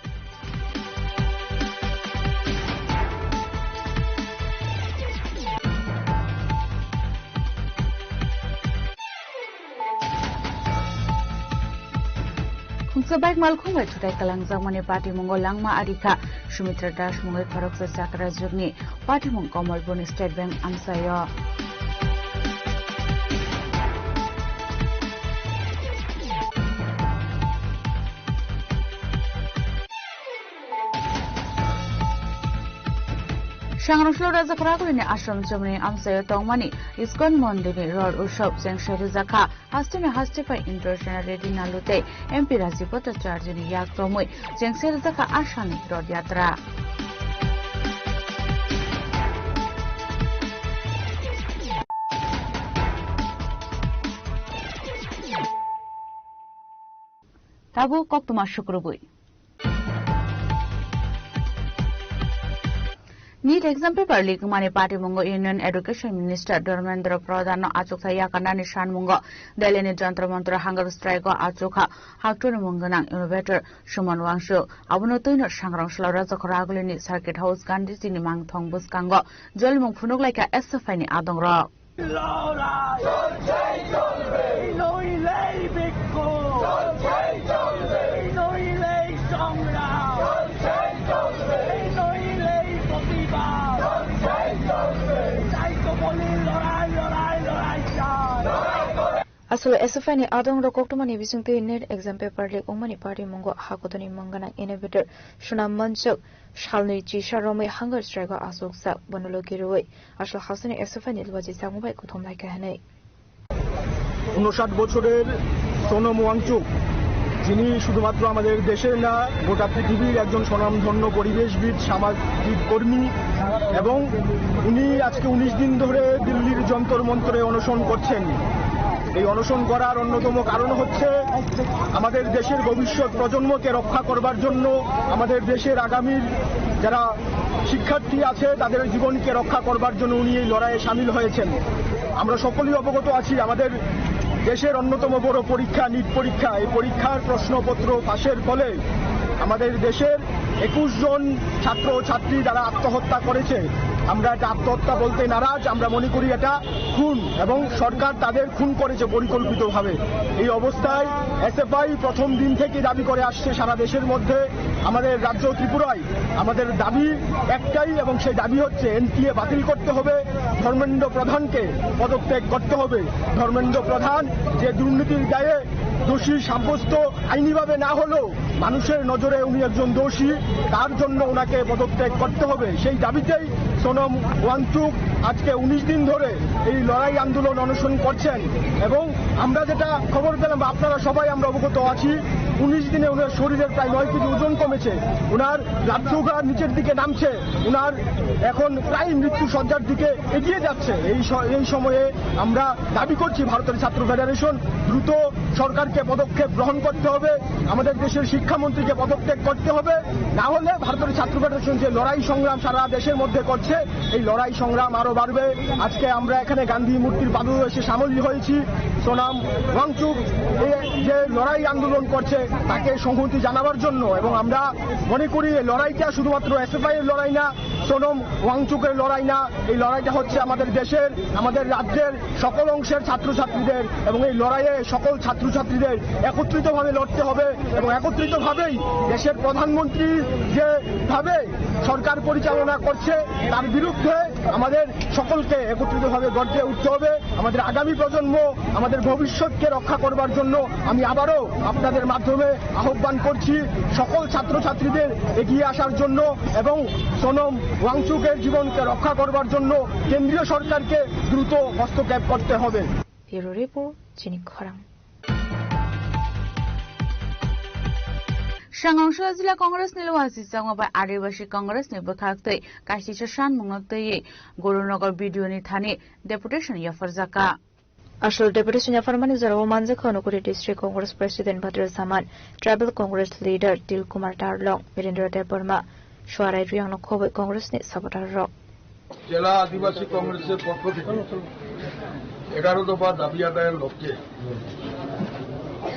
Khungsa bike malkhung bai thutai kalangjakmani patimungo langma arikha. Sumitra Das mungwi khoroksa chakrajwkni patimung Kamalpurni State Bank amchaio. Sangrongso Raja Khoragulini ashram chumni amchaio tongmani ISKCON mondirni ror usob chengse rijakha. Hasteni haste pai Indrajana Reddy Nalu tei M P Rajiv Bhattacharjini yak romwi chengse rijakha Ashamni Rod Yatra. Tabuk koktwma sukrubwi. NEET exam paper leak wngmani patimungo Union Education Minister Dharmendra Pradhan no achukthai yakarnani sanmungo Delhi ni Jantar Mantar hunger strike o achukha haktorni mung gwnang innovator Suman Wangchuk. Abono twino Sangrong Salo Rajakhor Agulini Circuit House Gandhiji ni mangthong bwskango jolimung phunuklaikha S F I ni adongrok. লড়াই চলছেই চলবে। নইলেই বিক্ষোভ চলছেই চলবে। নইলেই সংগ্রাম চলছেই চলবে। নইলেই প্রতিবাদ চলছেই চলবে। তাই তো বলি লড়াই, লড়াই, লড়াই চাই। Aswk S F I ni adongrok koktwmani bisingtwi NEET exam paper leak wngmani patimungo haktorni mung gwnang innovator Sonam Wangchuk salnwi chisa romwi hunger strike o achukjak, bono logi rwui aswk hasteni S F I ni luachi changma bai kuthum laikha hwnwi. ঊনষাট বছরের সোনম ওয়াংচুক, যিনি শুধুমাত্র আমাদের দেশের না, গোটা পৃথিবীর একজন স্বনামধন্য পরিবেশবিদ, সামাজিক কর্মী, এবং উনি আজকে উনিশ দিন ধরে দিল্লির যন্তর মন্তরে অনশন করছেন। এই অনশন করার অন্যতম কারণ হচ্ছে আমাদের দেশের ভবিষ্যৎ প্রজন্মকে রক্ষা করবার জন্য, আমাদের দেশের আগামীর যারা শিক্ষার্থী আছে তাদের জীবনকে রক্ষা করবার জন্য উনি এই লড়াইয়ে সামিল হয়েছেন। আমরা সকলেই অবগত আছি, আমাদের দেশের অন্যতম বড় পরীক্ষা নিট পরীক্ষা। এই পরীক্ষার প্রশ্নপত্র ফাঁসের ফলে আমাদের দেশের একুশ জন ছাত্র ও ছাত্রী যারা আত্মহত্যা করেছে, আমরা এটা আত্মহত্যা বলতে নারাজ, আমরা মনে করি এটা খুন এবং সরকার তাদের খুন করেছে পরিকল্পিতভাবে। এই অবস্থায় এসএফআই প্রথম দিন থেকে দাবি করে আসছে সারা দেশের মধ্যে, আমাদের রাজ্য ত্রিপুরায় আমাদের দাবি একটাই এবং সেই দাবি হচ্ছে এনটিএ বাতিল করতে হবে, ধর্মেন্দ্র প্রধানকে পদত্যাগ করতে হবে। ধর্মেন্দ্র প্রধান যে দুর্নীতির দায়ে দোষী সাব্যস্ত আইনিভাবে না হলেও মানুষের নজরে উনি একজন দোষী, তার জন্য ওনাকে পদত্যাগ করতে হবে। সেই দাবিতেই সোনম ওয়াংচুক আজকে উনিশ দিন ধরে এই লড়াই আন্দোলন অনশন করছেন। এবং আমরা যেটা খবর পেলাম বা আপনারা সবাই আমরা অবগত আছি, উনিশ দিনে ওনার শরীরের প্রায় নয় কেজি ওজন কমেছে, ওনার ব্লাড সুগার নিচের দিকে নামছে, ওনার এখন প্রায় মৃত্যু শয্যার দিকে এগিয়ে যাচ্ছে। এই স-, এই সময়ে আমরা দাবি করছি ভারতের ছাত্র ফেডারেশন দ্রুত সরকারকে পদক্ষেপ গ্রহণ করতে হবে, আমাদের দেশের শিক্ষামন্ত্রীকে পদত্যাগ করতে হবে, না হলে ভারতের ছাত্র ফেডারেশন যে লড়াই সংগ্রাম সারা দেশের মধ্যে করছে, এই লড়াই সংগ্রাম আরো বাড়বে। আজকে আমরা এখানে গান্ধী মূর্তির পাদদেশে সামিল হয়েছি সোনাম ওয়াংচুক এই যে লড়াই আন্দোলন করছে তাকে সংহতি জানাবার জন্য, এবং আমরা মনে করি এই লড়াইটা শুধুমাত্র এসএফআই এর লড়াই না, সোনম ওয়াংচুকের লড়াই না, এই লড়াইটা হচ্ছে আমাদের দেশের, আমাদের রাজ্যের সকল অংশের ছাত্রছাত্রীদের, এবং এই লড়াইয়ে সকল ছাত্রছাত্রীদের একত্রিতভাবে লড়তে হবে এবং একত্রিতভাবেই দেশের প্রধানমন্ত্রী যেভাবে সরকার পরিচালনা করছে তার বিরুদ্ধে আমাদের সকলকে একত্রিতভাবে গর্জে উঠতে হবে। আমাদের আগামী প্রজন্ম, আমাদের ভবিষ্যৎকে রক্ষা করবার জন্য আমি আবারও আপনাদের মাধ্যমে আহ্বান করছি সকল ছাত্রছাত্রীদের এগিয়ে আসার জন্য এবং সোনম ওয়াংচুকের জীবনকে রক্ষা করবার জন্য কেন্দ্রীয় সরকারকে দ্রুত হস্তক্ষেপ করতে হবে। Bureau Report, Chini Khorang. Sangrong Salo Jila Congress ni luachi changma bai Adibasi Congress ni bwkhak twi kaisisa sanmungno twiwi Gurunagar B D O ni thani deputation yapharjakha. Aswk deputation yapharmani jorao manjakha Unakoti District Congress President Bhadra Saman, Tribal Congress Leader Dil Kumar Tarlong, Birendra Debbarma, Suarai Riyangno khobwi Congress ni supporter rok. জেলা আদিবাসী কংগ্রেসের পক্ষ থেকে এগারো দফা দাবি আদায়ের লক্ষ্যে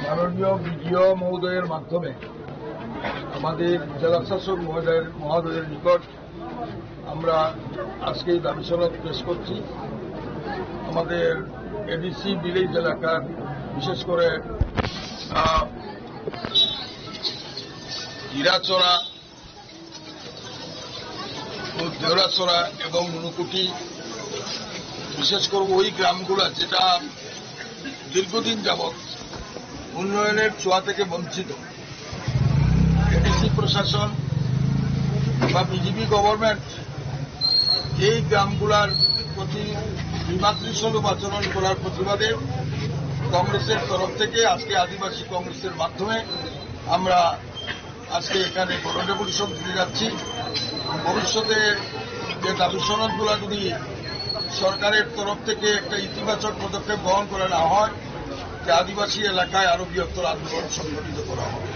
মাননীয় বিডিও মহোদয়ের মাধ্যমে আমাদের জেলা শাসক মহোদয়ের, মহোদয়ের নিকট আমরা আজকে এই দাবি সনদ পেশ করছি। আমাদের এডিসি ভিলেজ এলাকার, বিশেষ করে, আহ, হীরাচড়া, দেওরাছড়া এবং নুনকুটি, বিশেষ করে ওই গ্রামগুলো যেটা দীর্ঘদিন যাবত উন্নয়নের ছোঁয়া থেকে বঞ্চিত। এডিসি প্রশাসন বা বিজেপি গভর্নমেন্ট এই গ্রামগুলার প্রতি বিমাতৃসুলভ আচরণ করার প্রতিবাদে কংগ্রেসের তরফ থেকে আজকে আদিবাসী কংগ্রেসের মাধ্যমে আমরা আজকে এখানে গণ রেভলিউশন দিতে যাচ্ছি। ভবিষ্যতে যে দাবি সনদগুলো যদি সরকারের তরফ থেকে একটা ইতিবাচক পদক্ষেপ গ্রহণ করা না হয়, যে আদিবাসী এলাকায় আরো বৃহত্তর আন্দোলন সংগঠিত করা হবে।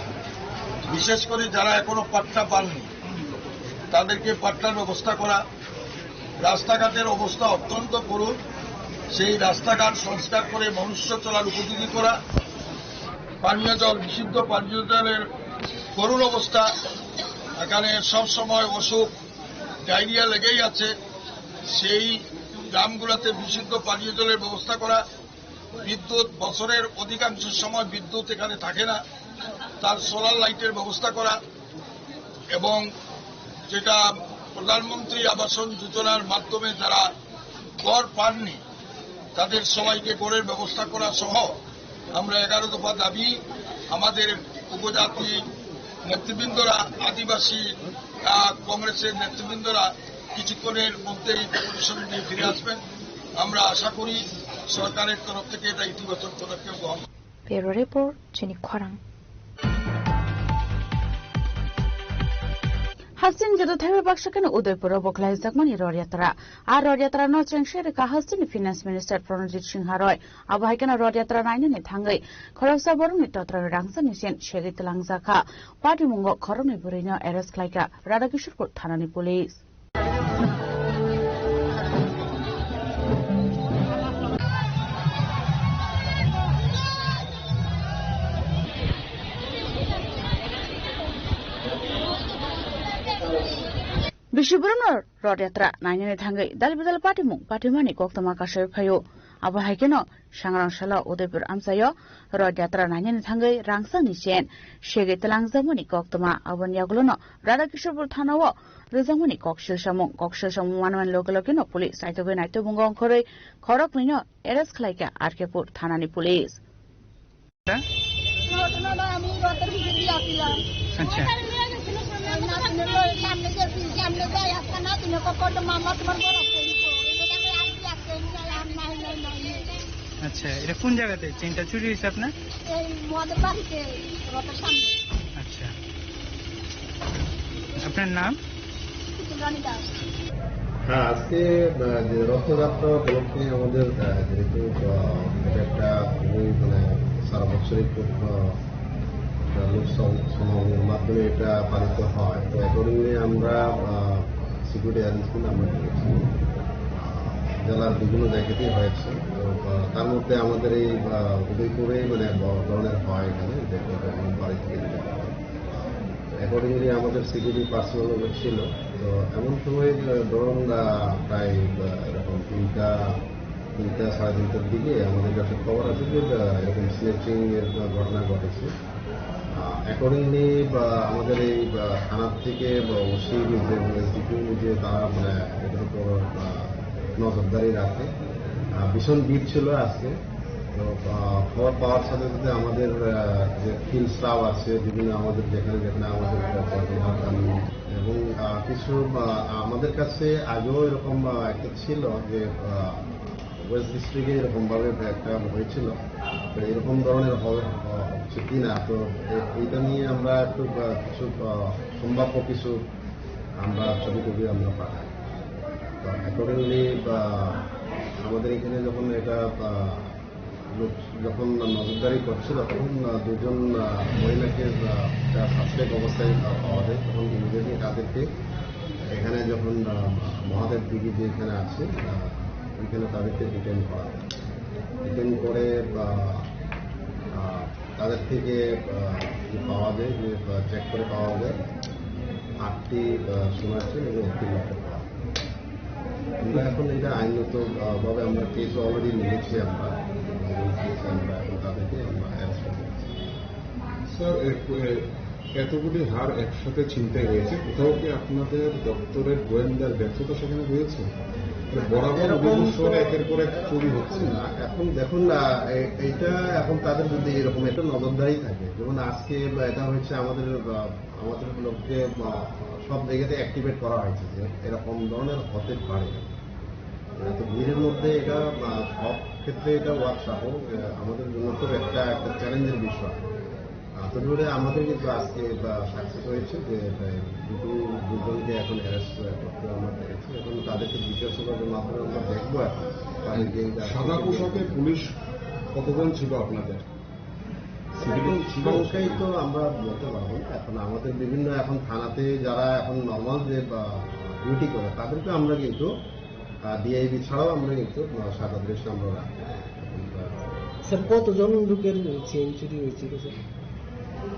বিশেষ করে যারা এখনো পাট্টা পাননি, তাদেরকে পাট্টার ব্যবস্থা করা, রাস্তাঘাটের অবস্থা অত্যন্ত করুণ, সেই রাস্তাঘাট সংস্কার করে মনুষ্য চলার উপযোগী করা, পানীয় জল, বিশুদ্ধ পানীয় জলের করুণ অবস্থা, এখানে সব সময় অসুখ, ডায়রিয়া লেগেই আছে, সেই গ্রামগুলোতে বিশুদ্ধ পানীয় জলের ব্যবস্থা করা, বিদ্যুৎ, বছরের অধিকাংশ সময় বিদ্যুৎ এখানে থাকে না, তার সোলার লাইটের ব্যবস্থা করা এবং যেটা প্রধানমন্ত্রী আবাসন যোজনার মাধ্যমে যারা ঘর পাননি, তাদের সবাইকে ঘরের ব্যবস্থা করা সহ আমরা এগারো দফা দাবি আমাদের উপজাতি নেতৃবৃন্দরা, আদিবাসী, আহ, কংগ্রেসের নেতৃবৃন্দরা কিছুক্ষণের মধ্যেই পরিষদ নিয়ে ফিরে আসবেন। আমরা আশা করি সরকারের তরফ থেকে এটা ইতিবাচক পদক্ষেপ গ্রহণ। Bureau Report, Chini Khorang. Hasing jado thaibai baksa kheno Udaipur o bo khlaijakmani Rod Yatra. A Rod Yatra no chengse rwkha Hasing ni Finance Minister Pranojit Singha Roy. Abo hai kheno Rod Yatra nainani thangwi khoroksa borokni totra rangchakni sen segwi twlangjakha. Patimungo khoroknwi bwrwino arrest khlaikha Radhakishorpur thanani police. Bisi borokno Rod Yatra nainani thangwi dal bidal patimung patimani koktwma kasai phaio. Abo hai kheno Sangrang salo Udaipur amchaio Rod Yatra nainani thangwi rangchakni sen segwi twlangjakmani koktwma. Aboni yagulono Radhakishorpur thanao rwjakmani koksil samung. Koksil samung manmani loge logeno police saitogwi naitobungo ongkhorwi khoroknwino arrest khlaikha R K Pur thanani police. ঘটনাটা আমি রথের ভিতরে আসছিলাম। আচ্ছা। ওই নাতিনের লগে সামনে গেছি, সামনে যাই, আজকে নাতিনের পক্ষে মামলা তোমার বড় হচ্ছে। এই জায়গায় আমি আজকে ইনশাআল্লাহ আর নাই, নাই, নাই, নাই। আচ্ছা, এটা কোন জায়গাতে চেইনটা চুরি হয়েছে আপনার? এই মদের বাড়িতে, রথের সামনে। আচ্ছা। আপনার নাম? পুতুল রানী দাস। হ্যাঁ, আজকে, আহ, যে রথযাত্রা উপলক্ষে আমাদের, আহ, যেহেতু, আহ, এটা একটা খুবই, মানে, সারা বছরই খুব, আহ, একটা লোক সম-, সমাগমের মাধ্যমে এটা পালিত হয়। তো accordingly আমরা, আহ, security arrangement আমরা করেছি। জেলার বিভিন্ন জায়গাতেই হয়েছে। তো, আহ, তার মধ্যে আমাদের এই, আহ, উদয়পুরেই, মানে, বড় ধরনের হয় এখানে, যে বাড়ি থেকে যেতে হয়। Accordingly আমাদের সিকিউরিটি পার্সোনাল ছিল। তো এমন সময়, আহ, ধরুন, আহ, প্রায়, আহ, এরকম তিনটা, তিনটা, সাড়ে তিনটার দিকে আমাদের কাছে খবর আছে যে, আহ, এরকম স্ন্যাচিং এর ঘটনা ঘটেছে। আহ, accordingly, আহ, আমাদের এই, আহ, থানার থেকে বা ওসি নিজে, এসডিপিও নিজে তারা, মানে, এটার উপর, আহ, নজরদারি রাখে। আহ, ভীষণ ভিড় ছিল আজকে। তো, আহ, খবর পাওয়ার সাথে সাথে আমাদের, আহ, যে ফিল্ড স্টাফ আছে, বিভিন্ন আমাদের যেখানে যেখানে আমাদের, আহ, কর্মকর্তা এবং, আহ, কিছু, আহ, আমাদের কাছে আগেও এরকম, আহ, একটা ছিল যে, আহ, ওয়েস্ট ডিস্ট্রিক্টে এরকমভাবে একটা হয়েছিল। তো এরকম ধরনের হবে, আহ, হচ্ছে কি না, তো এ-, এইটা নিয়ে আমরা একটু, আহ, কিছু, আহ, সম্ভাব্য কিছু আমরা ছবি টবি আমরা পাঠাই। তো accordingly, আহ, আমাদের এখানে যখন এটা, আহ, লোক যখন নজরদারি করছিল, তখন, আহ, দুজন, আহ, মহিলাকে, আহ, একটা সাসপেক্ট অবস্থায় পা-, পাওয়া যায়। তখন ইমিডিয়েটলি তাদেরকে এখানে যখন, আহ, মহাদেব দিঘি যে এখানে আছে, আহ, ওইখানে তাদেরকে ডিটেইন করা হয়। ডিটেন করে বা, আহ, তাদের থেকে, আহ, যে পাওয়া যায়, যে, আহ, চেক করে পাওয়া যায়, আটটি, আহ, সোনার চেন এবং একটি লকেট পাওয়া যায়। আমরা এখন এটা আইনত, আহ, ভাবে আমরা কেস অলরেডি নিয়েছি আমরা, এবং কেসে আমরা এখন তাদেরকে আমরা অ্যারেস্ট করবো। স্যার, এ, এ, এতগুলি হার একসাথে ছিনতাই হয়েছে, কোথাও কি আপনাদের দপ্তরের গোয়েন্দার ব্যর্থতা সেখানে হয়েছে? বরাবর এরকম উদয়পুর শহরে তো একের পর এক চুরি হচ্ছে। না, এখন দেখুন না, এ-, এটা এখন তাদের যদি এরকম একটা নজরদারি থাকে, যেমন আজকে বা এটা হচ্ছে আমাদের, বা আমাদের লোককে, বা সব জায়গাতে অ্যাক্টিভেট করা হয়েছে যে এরকম ধরনের হতে পারে। এত ভিড়ের মধ্যে এটা, আহ, সব ক্ষেত্রে এটা ওয়ার্ক স্বাভাবিক, আহ, আমাদের জন্য খুব একটা, একটা চ্যালেঞ্জের বিষয়। আহ, তবে আমাদের কিন্তু আজকে এটা সাকসেস হয়েছে যে, আহ, দুটো, দুজনকে এখন অ্যারেস্ট করতে আমরা পেরেছি। এখন তাদেরকে জিজ্ঞাসাবাদের মাধ্যমে আমরা দেখবো এখন তাদের যে এটা সাদা পোশাকে পুলিশ কতজন ছিল আপনাদের? সিভিল এখন সংখ্যাই তো আমরা বলতে পারবো না। এখন আমাদের বিভিন্ন এখন থানাতে যারা এখন নর্মাল যে, আহ, ডিউটি করে তাদেরকে আমরা কিন্তু, আহ, ডিআইবি ছাড়াও আমরা কিন্তু, আহ, সারা দেশে আমরা রাখি। স্যার, কতজন লোকের চেইন চুরি হয়েছিল, স্যার?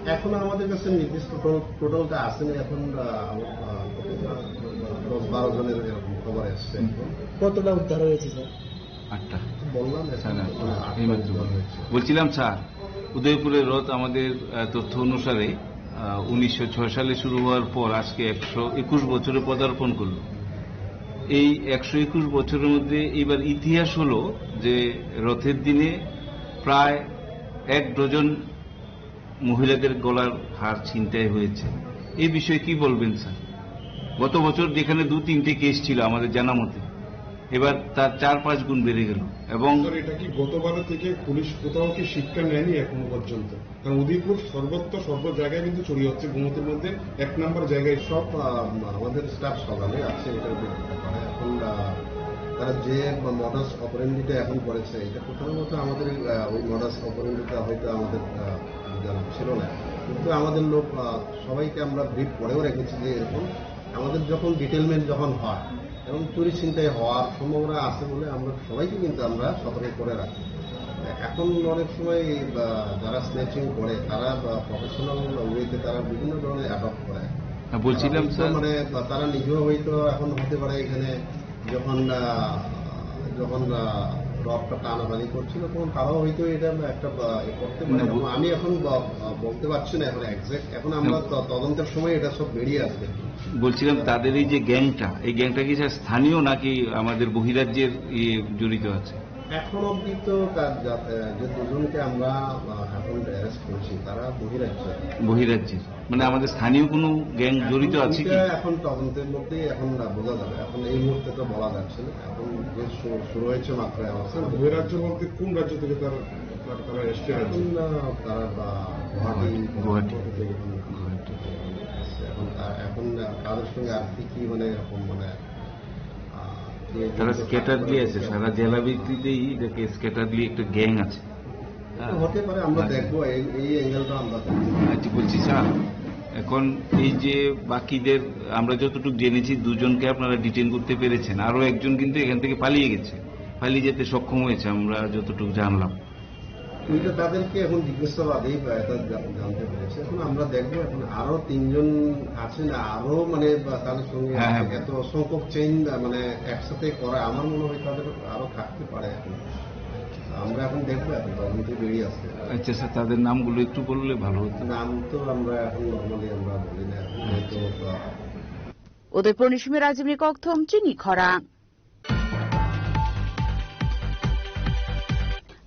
এখন আমাদের কাছে নির্দিষ্ট টোটাল, টোটালটা আসেনি। এখন, আহ, আমার, আহ, দশ বারো জনের এরকম খবর এসছে এখন। কতটা উদ্ধার হয়েছে, স্যার? আটটা। বললাম এখন সাড়ে আটটা। আটটা এই মাত্র। উদ্ধার হয়েছে। বলছিলাম স্যার, উদয়পুরের রথ আমাদের, আহ, তথ্য অনুসারে, আহ, উনিশশো ছয় সালে শুরু হওয়ার পর আজকে একশো একুশ বছরে পদার্পণ করলো। এই একশো একুশ বছরের মধ্যে এইবার ইতিহাস হলো যে রথের দিনে প্রায় এক ডজন মহিলাদের গলার হার ছিনতাই হয়েছে। এই বিষয়ে কি বলবেন স্যার? গত বছর যেখানে দু তিনটে কেস ছিল আমাদের জানা মতে, এবার তার চার পাঁচ গুণ বেড়ে গেল। এবং স্যার, এটা কি গতবারের থেকে পুলিশ কোথাও কি শিক্ষা নেয়নি এখনো পর্যন্ত? কারণ উদয়পুর সর্বত্র সর্ব জায়গায় কিন্তু চুরি হচ্ছে, গোমতীর মধ্যে এক নম্বর জায়গায়। সব, আহ, আমাদের স্টাফ সকালে আসছে এটার ব্যাপারে। এখন, আহ, তারা যে মডাস অপারেন্ডিটা এখন করেছে, এটা প্রথমত আমাদের, আহ, ওই মডাস অপারেন্ডিটা হয়তো আমাদের, আহ, জানা ছিল না। কিন্তু আমাদের লোক, আহ, সবাইকে আমরা ব্রিফ করেও রেখেছি যে এরকম আমাদের যখন ডিটেলমেন্ট যখন হয় এবং চুরি ছিনতাই হওয়ার সম্ভাবনা আছে বলে আমরা সবাইকে কিন্তু আমরা সতর্ক করে রাখি। এখন অনেক সময়, আহ, যারা স্ন্যাচিং করে তারা, আহ, প্রফেশনাল ওয়েতে তারা বিভিন্ন ধরনের অ্যাডপ্ট করে। হ্যাঁ, বলছিলাম, তারা হয়তো স্যার। মানে, আহ, তারা নিজেও হয়তো এখন হতে পারে এখানে যখন, আহ, যখন, আহ, রথটা টানাটানি করছিল, তখন তারাও হয়তো এটা একটা, আহ, এ করতে পারে। না, বল- এখন আমি এখন ব-, আহ, বলতে পারছি না এখন এক্সাক্ট। এখন আমরা না। ত-, তদন্তের সময় এটা সব বেরিয়ে আসবে। বলছিলাম, তাদের এই যে গ্যাংটা, এই গ্যাংটা কি স্যার স্থানীয় নাকি আমাদের বহিরাজ্যের ইয়ে জড়িত আছে? এখন অবধি তো তার যা-, আহ, যে দুজনকে আমরা, আহ, এখন অ্যারেস্ট করেছি, তারা বহিরাজ্য। বহিরাজ্যের? মানে আমাদের স্থানীয় কোনো গ্যাং এখন জড়িত আছে কি? এটা এখন তদন্তের মধ্যেই এখন না বোঝা যাবে, এখন এই মুহূর্তে তো বলা যাচ্ছে না। এখন যে শু-, শুরু হয়েছে মাত্র অ্যারেস্ট। বহিরাজ্য বলতে কোন রাজ্য থেকে তারা, তারা, তারা এসছে রাজ্যে? এখন, আহ, তারা বা গুয়াহাটি, গুয়াহাটি। গুয়াহাটি থেকে এখন গুয়াহাটি। এসছে। এখন তা-, এখন, আহ, তাদের সঙ্গে আর কি কি মানে এরকম মানে, আহ, যে তারা যে স্ক্যাটারলি আছে, সারা জেলা ভিত্তিতেই দেখে স্ক্যাটারলি একটা গ্যাং আছে। হ্যাঁ। হতে পারে, আমরা হ্যাঁ। দেখবো, এই, এই অ্যাঙ্গেলটা আমরা দেখবো। আচ্ছা, বলছি স্যার, এখন এই যে বাকিদের আমরা যতটুকু জেনেছি, দুজনকে আপনারা ডিটেইন করতে পেরেছেন, আরো একজন কিন্তু এখান থেকে পালিয়ে গেছে, পালিয়ে যেতে সক্ষম হয়েছে, আমরা যতটুকু জানলাম। কিন্তু তাদেরকে এখন জিজ্ঞাসাবাদেই বা এটা জা-, জানতে পেরেছে। এখন আমরা দেখবো, এখন আরো তিনজন আছে না, আরো মানে বা তাদের সঙ্গে হ্যাঁ, হ্যাঁ। এত সংখ্যক চেইন, মানে একসাথে করা, আমার মনে হয় তাদের আরো থাকতে পারে এখন। আমরা এখন দেখবো, এখন তদন্তে বেরিয়ে আসছে। আচ্ছা স্যার, তাদের নামগুলো একটু বললে ভালো হতো। নাম তো আমরা এখন নরমালি আমরা বলি না, এখন হয়তো, আহ, Udaipur ni simi Rajibni kokthum chini khorang.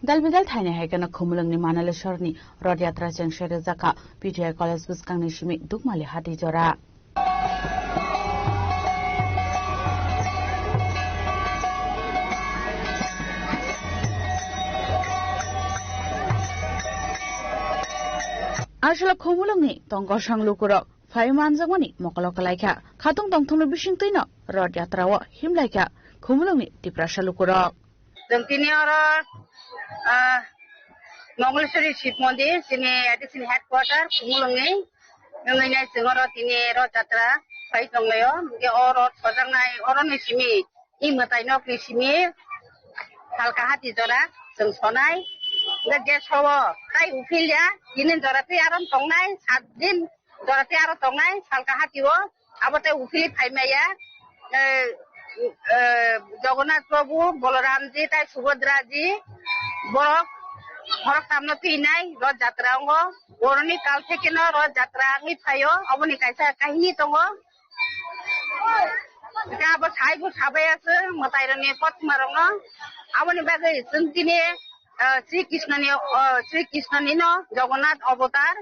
Dalbidal thaini hai kheno Khumulwngni Manaleswrni Rod Yatra chengse rwjakha P T I College bwskangni simi Dukmali hati jora. Aswk Khumulwngni tong korsang lukurok phai manjakmani mokolo kwlaikha. Khatung tongthokni bisingtwino Rod Yatra o himlaikha Khumulwngni Tiprasa lukurok. Chwng tini oro, ah, Mongleswari Shiv Mondir, chini A D C ni headquarter, Khumulwngni. Wngwi nai chwng oro tini Rod Yatra phai tonglaio. Hwnkhe o rod sojaknai, oroni simi, i mwtai nokni simi, Salka hati jora. Chwng sonai, hwnkhe je sowo tai uphilya, tini jora tei aro tongnai, saat din jora tei aro tongnai, salka hatio, abo tei uphili phaimaya, eh, eh, Jagannath Prabhu, Balaramji tai Subhadraji, borok khoroktamno twinai Roth Jatra wngo, boroni kal thekeno Roth Jatra wngwi phaio, oboni kaisa kahini tongo. Hwnkhe abo saibo sabai aswk mwtairokni kothoma rokno. Aboni bagwi chwng tini, ah, Sri Krishnoni, ah, Sri Krishnoni no Jagannath avatar.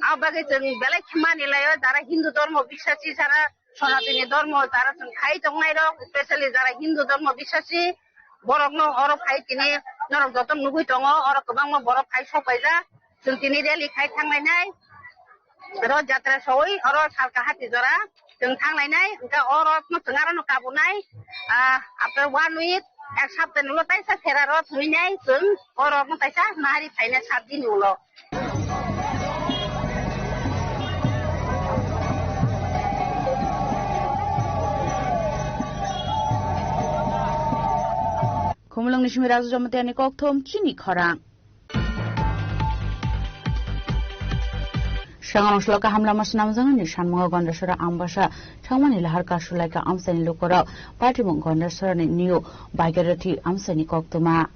Abo bagwi chwng belai khe mani laio, jara Hindu dhormo biswasi, jara Sanatani dhormo, jara chwng khai tongnai rok, specially jara Hindu dhormo biswasi, borok no oro phai tini norok joto nugwi tongo, oro kwbangma borok phai sok paijak. Chwng tini rally khai thanglainai. Roth Jatra sowi oro salka hati jora chwng thanglainai. Hwnkhe oro no chwng aro no kabunai. Ah, after one week, ek sapta ni ulo taisa phera ro thwinai chwng oro no taisa nahari phainai sat din ni ulo. Khumulwngni simi Raju Jamatia ni kokthum chini khorang. Sangrong saloka hamlama swnamjaknani sanmungo Gondasora Ambasa thangmani lahar kasulaika amchaini lukurok patimung Gondasorani New Bhagirathi amchaini koktwma.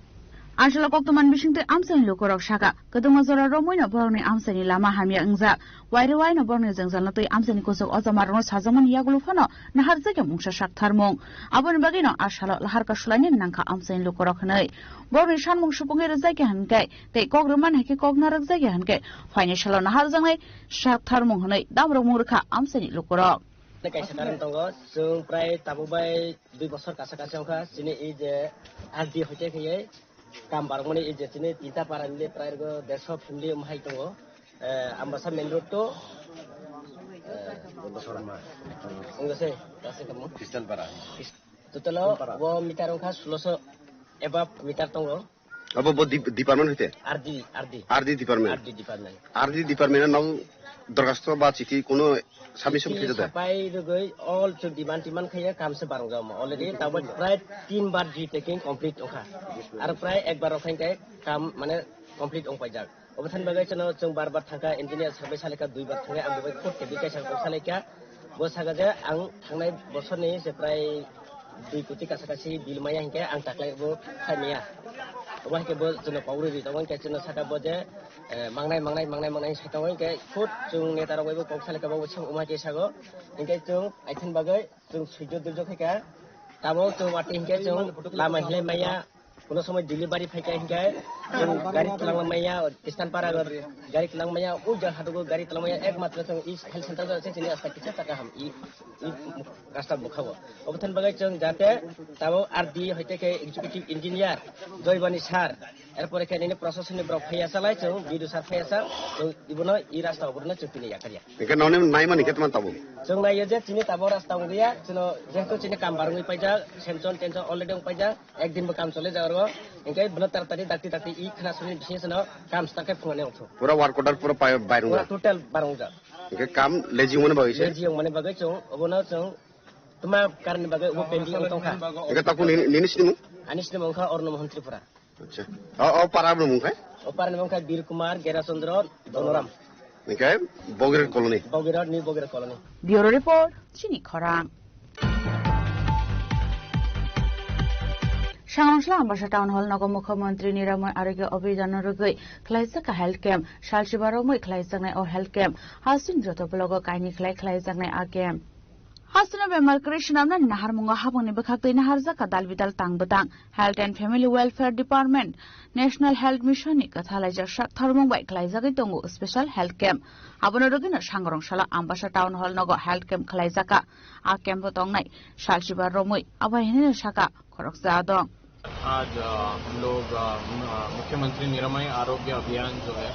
Amsalo koktwmani bisingtwi amchaini lukurok saka, kwdwma jora romwino borokni amchaini lama hamya wngjak, waire waino borokni jwngjalno twi amchaini kuchuk ojamarokno sajakmani yagulo phano naharjakya mungsa saktharmung. Aboni bagwino a salo lahar kasulaini nangkha amchaini lukurok hwnwi. Borokni sanmung supungwi rwjakya hwnkhe tei kok rwmani hai khe kok narwkjakya hwnkhe phainai salo naharjaknai saktharmung hwnwi damrokmung rwkha amchaini lukurok. Kaisa karon tongo, chwng prai tabuk bai dui bosor kasa kasa wngkha, chini i je R D hoite khaiye kam barokmani i je chini tinta para mili prai rwgo dersho family wng hai tongo. Eh, Ambasa main road to, eh, wngkha se, kasa kamo. Christian para. Totalo o meter wngkha sulosho above meter tongo. Abo bo dip-, department hoite? R D, R D. R D department? R D department. R D department no dorkhasto ba chithi kuno submission Chithi khe jada? Sapai rwgwi all chwng demand timan khaiya kam se barong jama. Already tabuk prai tin bar G taking complete wngkha. Aro prai ek bar rok khai kam mane complete wng paijak. Obo thani bagwi chwng bar bar thangkha, engineer sabai salika dui bar thangkha, ang bai khut tebwi kaisa kok salaikha. Bo saka je ang thangnai bosorni se prai dui koti kasa kasi bill maya hinkhe ang taklai bo khai maya. Obo hinkhe bo chwngno pogri ri tongo hinkhe chwngno saka bo je, eh, mangnai, mangnai, mangnai, mangnai sai tongo hinkhe khut chwng neta rok bai bo kok salaikha bo chwng omo hai khe sago. Hinkhe chwng aithani bagwi chwng suijo duijo khaikha. Tamo chwng watwi hinkhe chwng lama hinlai maya. Kuno somoi delivery phaikha hinkhe chwng gari twlangma maya, Christian para gari twlangma maya, o jaga hadugo gari twlangma maya, ekmatro chwng i health center o se chini rasta kisa taka ham, i, i rasta bwkha o. Obo thani bagwi chwng jate tabuk R D hoite khe executive engineer Joybani sir, erpore khe nini proshasoni borok phaiya salai chwng, B D O sir phaiya sal, chwng ibono i rasta oborno chwng tini yakarya. Hinkhe noni naimani khe tamo tabuk? Chwng naiyo je chini tabuk rasta wngliya, chwngno jehetu chini kam barwngwi paijak, sanction tension already wng paijak. Ekdin bo kam chole jaga rw, hinkhe bono taratari dakti dakti i khna suni bising sano kam start khe phunani ongthu. Pura work order pura pai-, bairung Pura jak. Total barung jak. Hinkhe kam lazy wngmani bagwi se? Lazy wngmani bagwi chwng, obono chwng tuma karon ni bagwi obo pending wng tongkha. Hinkhe takhuk nini, nini sinimung? Ani sinimung wngkha Orno Mohan Tripura. Acha. O, o para ni mung khai? O para ni mung khai Bir Kumar, Gera Chandra, Donoram. Hinkhe Bogirot Colony. Bogirot ni Bogirot Colony. Bureau Report, Chini Khorang. Sangrongsa Ambasa Town Hall nogo Mukhyamantri Niramay Arogya Abhiyan no rwgwi khlaijak health camp, salchiba romwi khlaijaknai o health camp, hasing joto blogo kaini khlai khlaijaknai a camp. Hasteno bemar kwrwi swnamnani naharmungo habangni bwkhaktwi naharjak ka dal bidal tang bwtang. Health and Family Welfare Department, National Health Mission ni kwthalaijak sak tharmung bai khlaijagwi tongo special health camp. Abono rwgwino sangrong salo Ambasa Town Hall nogo health camp khlaijakha. A camp o tongnai salchiba romwi abo hinwi saka khoroksa adong. आज, अ, हम लोग, अ, म-, अ, मुख्यमंत्री निरामय आरोग्य अभियान जो है,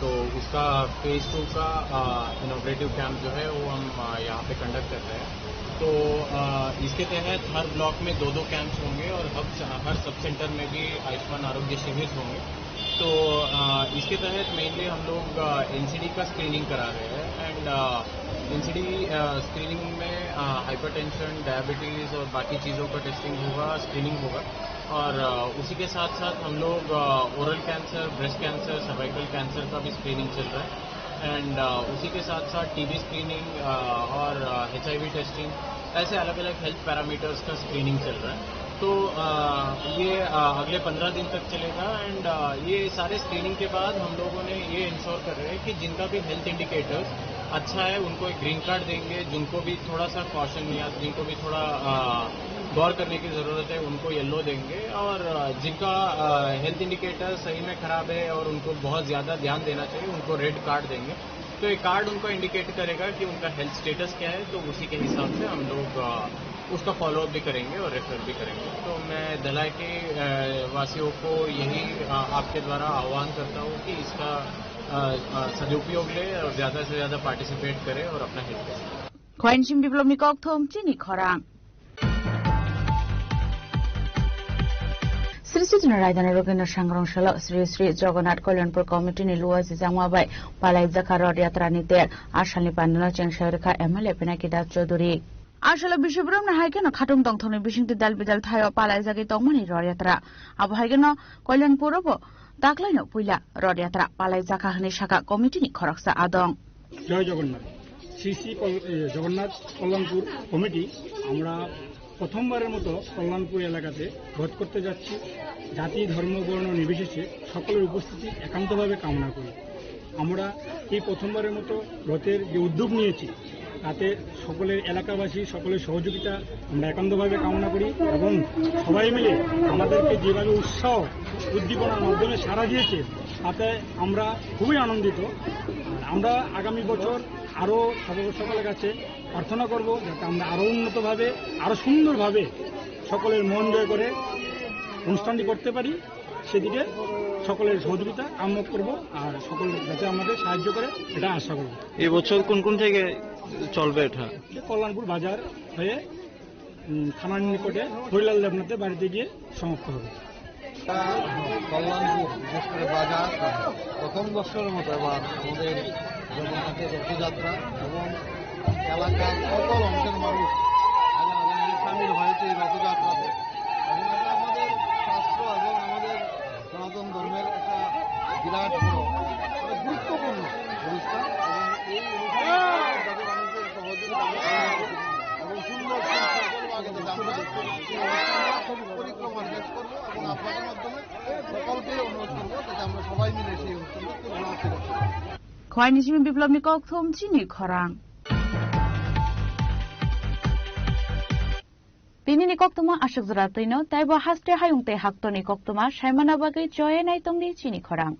तो उसका फेज टू का, अ, इनॉग्रेटिव कैंप जो है, वो हम, अ, यहाँ पे कंडक्ट कर रहे हैं। तो, अ, इसके तहत हर ब्लॉक में दो दो कैंप्स होंगे और हर च-, हर सब सेंटर में भी आयुष्मान आरोग्य शिविर होंगे। तो, अ, इसके तहत मेनली हम लोग, अ, एनसीडी का स्क्रीनिंग करा रहे हैं एंड, अ, एनसीडी स्क्रीनिंग में हाइपरटेंशन, डायबिटीज और बाकी चीज़ों का टेस्टिंग होगा, स्क्रीनिंग होगा। और अ, उसी के साथ साथ हम लोग oral cancer, breast cancer, cervical cancer का भी स्क्रीनिंग चल रहा है। एंड उसी के साथ साथ टीबी स्क्रीनिंग और एचआईवी टेस्टिंग, ऐसे अलग अलग हेल्थ पैरामीटर्स का स्क्रीनिंग चल रहा है। तो अ, ये अ, अगले पंद्रह दिन तक चलेगा। एंड ये सारे स्क्रीनिंग के बाद हम लोगों ने ये इंश्योर कर रहे हैं कि जिनका भी हेल्थ इंडिकेटर्स अच्छा है, उनको एक ग्रीन कार्ड देंगे। जिनको भी थोड़ा सा कॉशन या जिनको भी थोड़ा अ, गौर करने की ज़रूरत है, उनको येलो देंगे। और अ, जिनका हेल्थ इंडिकेटर सही में ख़राब है और उनको बहुत ज़्यादा ध्यान देना चाहिए, उनको रेड कार्ड देंगे। तो ये कार्ड उनको इंडिकेट करेगा कि उनका हेल्थ स्टेटस क्या है, तो उसी के हिसाब से हम लोग अ, उसका फॉलोअप भी करेंगे और रेफर भी करेंगे। तो मैं धलाई के अ, वासियों को यही अ, आपके द्वारा आह्वान करता हूँ कि इसका अ, अ, सदुपयोग ले और ज़्यादा से ज़्यादा पार्टिसिपेट करें और अपना हेल्प करें। Khwainsim biplobni kokthum chini khorang. Sri Sri Raidana Rogena Sangrong Salo Sri Sri Jagannath Kalyanpur Committee ni Luwa Jijangma bai Palai Jakha Rod Yatra ni ter Asalni Pandano Chengsa Rikha M L A Pinaki Das Chaudhuri. Asalo Bishoprom ni hai kheno khatung tongthokni bisingtwi dal bidal thaio palai jagwi tongmani Rod Yatra. Abo hai kheno Kalyanpur o bo daklaino puila Rod Yatra palai jakha hwnwi sakha committee ni khoroksa adong. জয় জগন্নাথ। শ্রী শ্রী কল-, এ, জগন্নাথ কল্যাণপুর কমিটি আমরা প্রথমবারের মতো কল্যাণপুর এলাকাতে রথ করতে যাচ্ছি। জাতি, ধর্ম, বর্ণ নির্বিশেষে সকলের উপস্থিতি একান্তভাবে কামনা করি। আমরা এই প্রথমবারের মতো রথের যে উদ্যোগ নিয়েছি, তাতে সকলের এলাকাবাসী, সকলের সহযোগিতা আমরা একান্তভাবে কামনা করি এবং সবাই মিলে আমাদেরকে যেভাবে উৎসাহ উদ্দীপনার মাধ্যমে সাড়া দিয়েছে, তাতে আমরা খুবই আনন্দিত। আর আমরা আগামী বছর আরও সকল-, সকলের কাছে প্রার্থনা করব যাতে আমরা আরও উন্নতভাবে, আরও সুন্দরভাবে সকলের মন জয় করে অনুষ্ঠানটি করতে পারি, সেদিকে সকলের সহযোগিতা কামনা করব। আর সকল যাতে আমাদের সাহায্য করে, এটা আশা করব। এবছর কোন কোন থেকে চলবে এটা? যে কল্যাণপুর বাজার হয়ে, উম, থানার নিকটে হরিলাল দেবনাথের বাড়িতে গিয়ে সমাপ্ত হবে। কল্যাণপুর, বিশেষ করে বাজার, প্রথম বর্ষের মতো এবার আমাদের জগন্নাথের রথযাত্রা এবং এলাকার সকল অংশের মানুষ আজ আমাদের সামিল হয়েছে এই রথযাত্রাতে। এবং এটা আমাদের শাস্ত্র এবং আমাদের সনাতন ধর্মের একটা বিরাট বড়, মানে, গুরুত্বপূর্ণ অনুষ্ঠান। এবং এই অনুষ্ঠানে যাতে মানুষের সহযোগিতা এবং সুন্দর সুস্থ আমরা এই অনুষ্ঠানটা পরিক্রমা শেষ করবো এবং আপনাদের মাধ্যমে সকলকে অনুরোধ করবো যাতে আমরা সবাই মিলে সেই অনুষ্ঠানটা খুব ভালো করে করতে পারি। Khwainisi Biplobni kokthum chini khorang. Tinini koktuma aswk jora twino, taibo haste hayung tei haktorni koktuma saimana bagwi choye naitongdi chini khorang.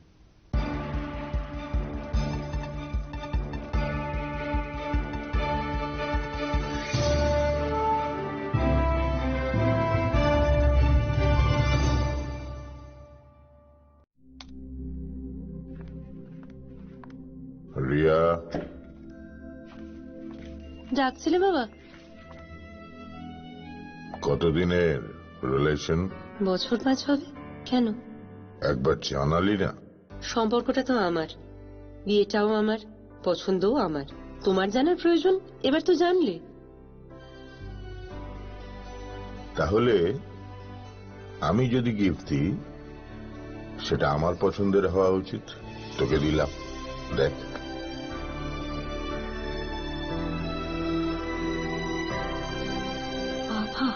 Riya. ডাকছিলে বাবা? কতদিনের রিলেশন? বছর পাঁচ হবে। কেন? একবার জানালি না। সম্পর্কটা তো আমার, বিয়েটাও আমার, পছন্দও আমার। তোমার জানার প্রয়োজন, এবার তো জানলে। তাহলে আমি যদি গিফট দিই, সেটা আমার পছন্দের হওয়া উচিত। তোকে দিলাম, দেখ। বাবা।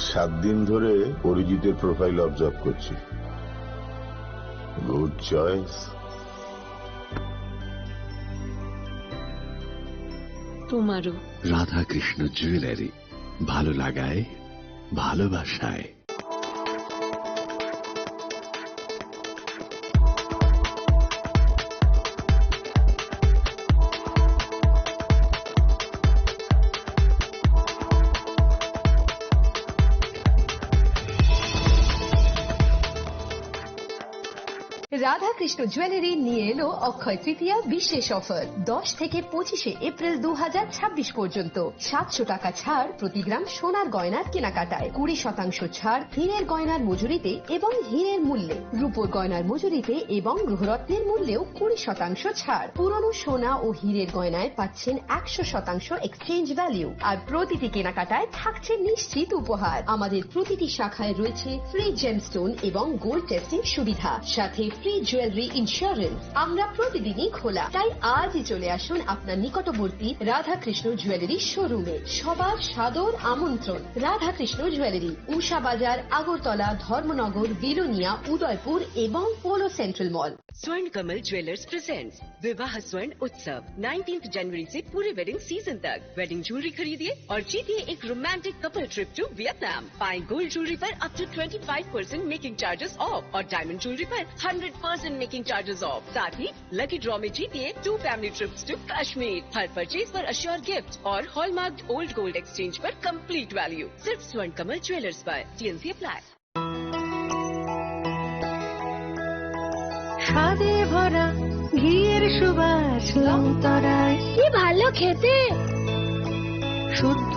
সাত দিন ধরে অরিজিতের প্রোফাইল অবজার্ভ করছি। Good choice. তোমারও। রাধাকৃষ্ণ জুয়েলারি, ভালো লাগায়, ভালোবাসায়। রাধাকৃষ্ণ জুয়েলারি নিয়ে এলো অক্ষয় তৃতীয়া বিশেষ অফার। দশ থেকে পঁচিশে এপ্রিল দু হাজার ছাব্বিশ পর্যন্ত সাতশো টাকা ছাড় প্রতি গ্রাম সোনার গয়নার কেনাকাটায়, কুড়ি শতাংশ ছাড় হীরের গয়নার মজুরিতে এবং হীরের মূল্যে, রূপোর গয়নার মজুরিতে এবং গ্রহরত্নের মূল্যেও কুড়ি শতাংশ ছাড়। পুরনো সোনা ও হীরের গয়নায় পাচ্ছেন একশো শতাংশ এক্সচেঞ্জ ভ্যালু, আর প্রতিটি কেনাকাটায় থাকছে নিশ্চিত উপহার। আমাদের প্রতিটি শাখায় রয়েছে ফ্রি জেমস্টোন এবং গোল্ড টেস্টিং সুবিধা, সাথে ফ্রি জুয়েলারি ইন্স্যুরেন্স। আমরা প্রতিদিনই খোলা, তাই আজই চলে আসুন আপনার নিকটবর্তী রাধাকৃষ্ণ জুয়েলারি শোরুমে। সবার সাদর আমন্ত্রণ। রাধাকৃষ্ণ জুয়েলারি, উষা বাজার, আগরতলা, ধর্মনগর, বিলোনিয়া, উদয়পুর এবং পোলো সেন্ট্রাল মল। स्वर्ण कमल ज्वेलर्स प्रेजेंट्स विवाह स्वर्ण उत्सव। नाइनटीन्थ जनवरी से पूरे वेडिंग सीजन तक वेडिंग ज्वेलरी खरीदिए और जीतिए एक romantic couple trip to Vietnam. पाएं गोल्ड ज्वेलरी पर up to twenty five percent making charges off और डायमंड ज्वेलरी पर hundred percent making charges off. साथ ही लकी ड्रॉ में जीतिए two family trips to Kashmir. हर परचेज पर अश्योर गिफ्ट और हॉलमार्क ओल्ड गोल्ड एक्सचेंज पर कंप्लीट वैल्यू। सिर्फ स्वर्ण कमल ज्वेलर्स पर। TNC apply. স্বাদে ভরা ঘিয়ের সুবাস লংতরায়। কি ভালো খেতে। শুদ্ধ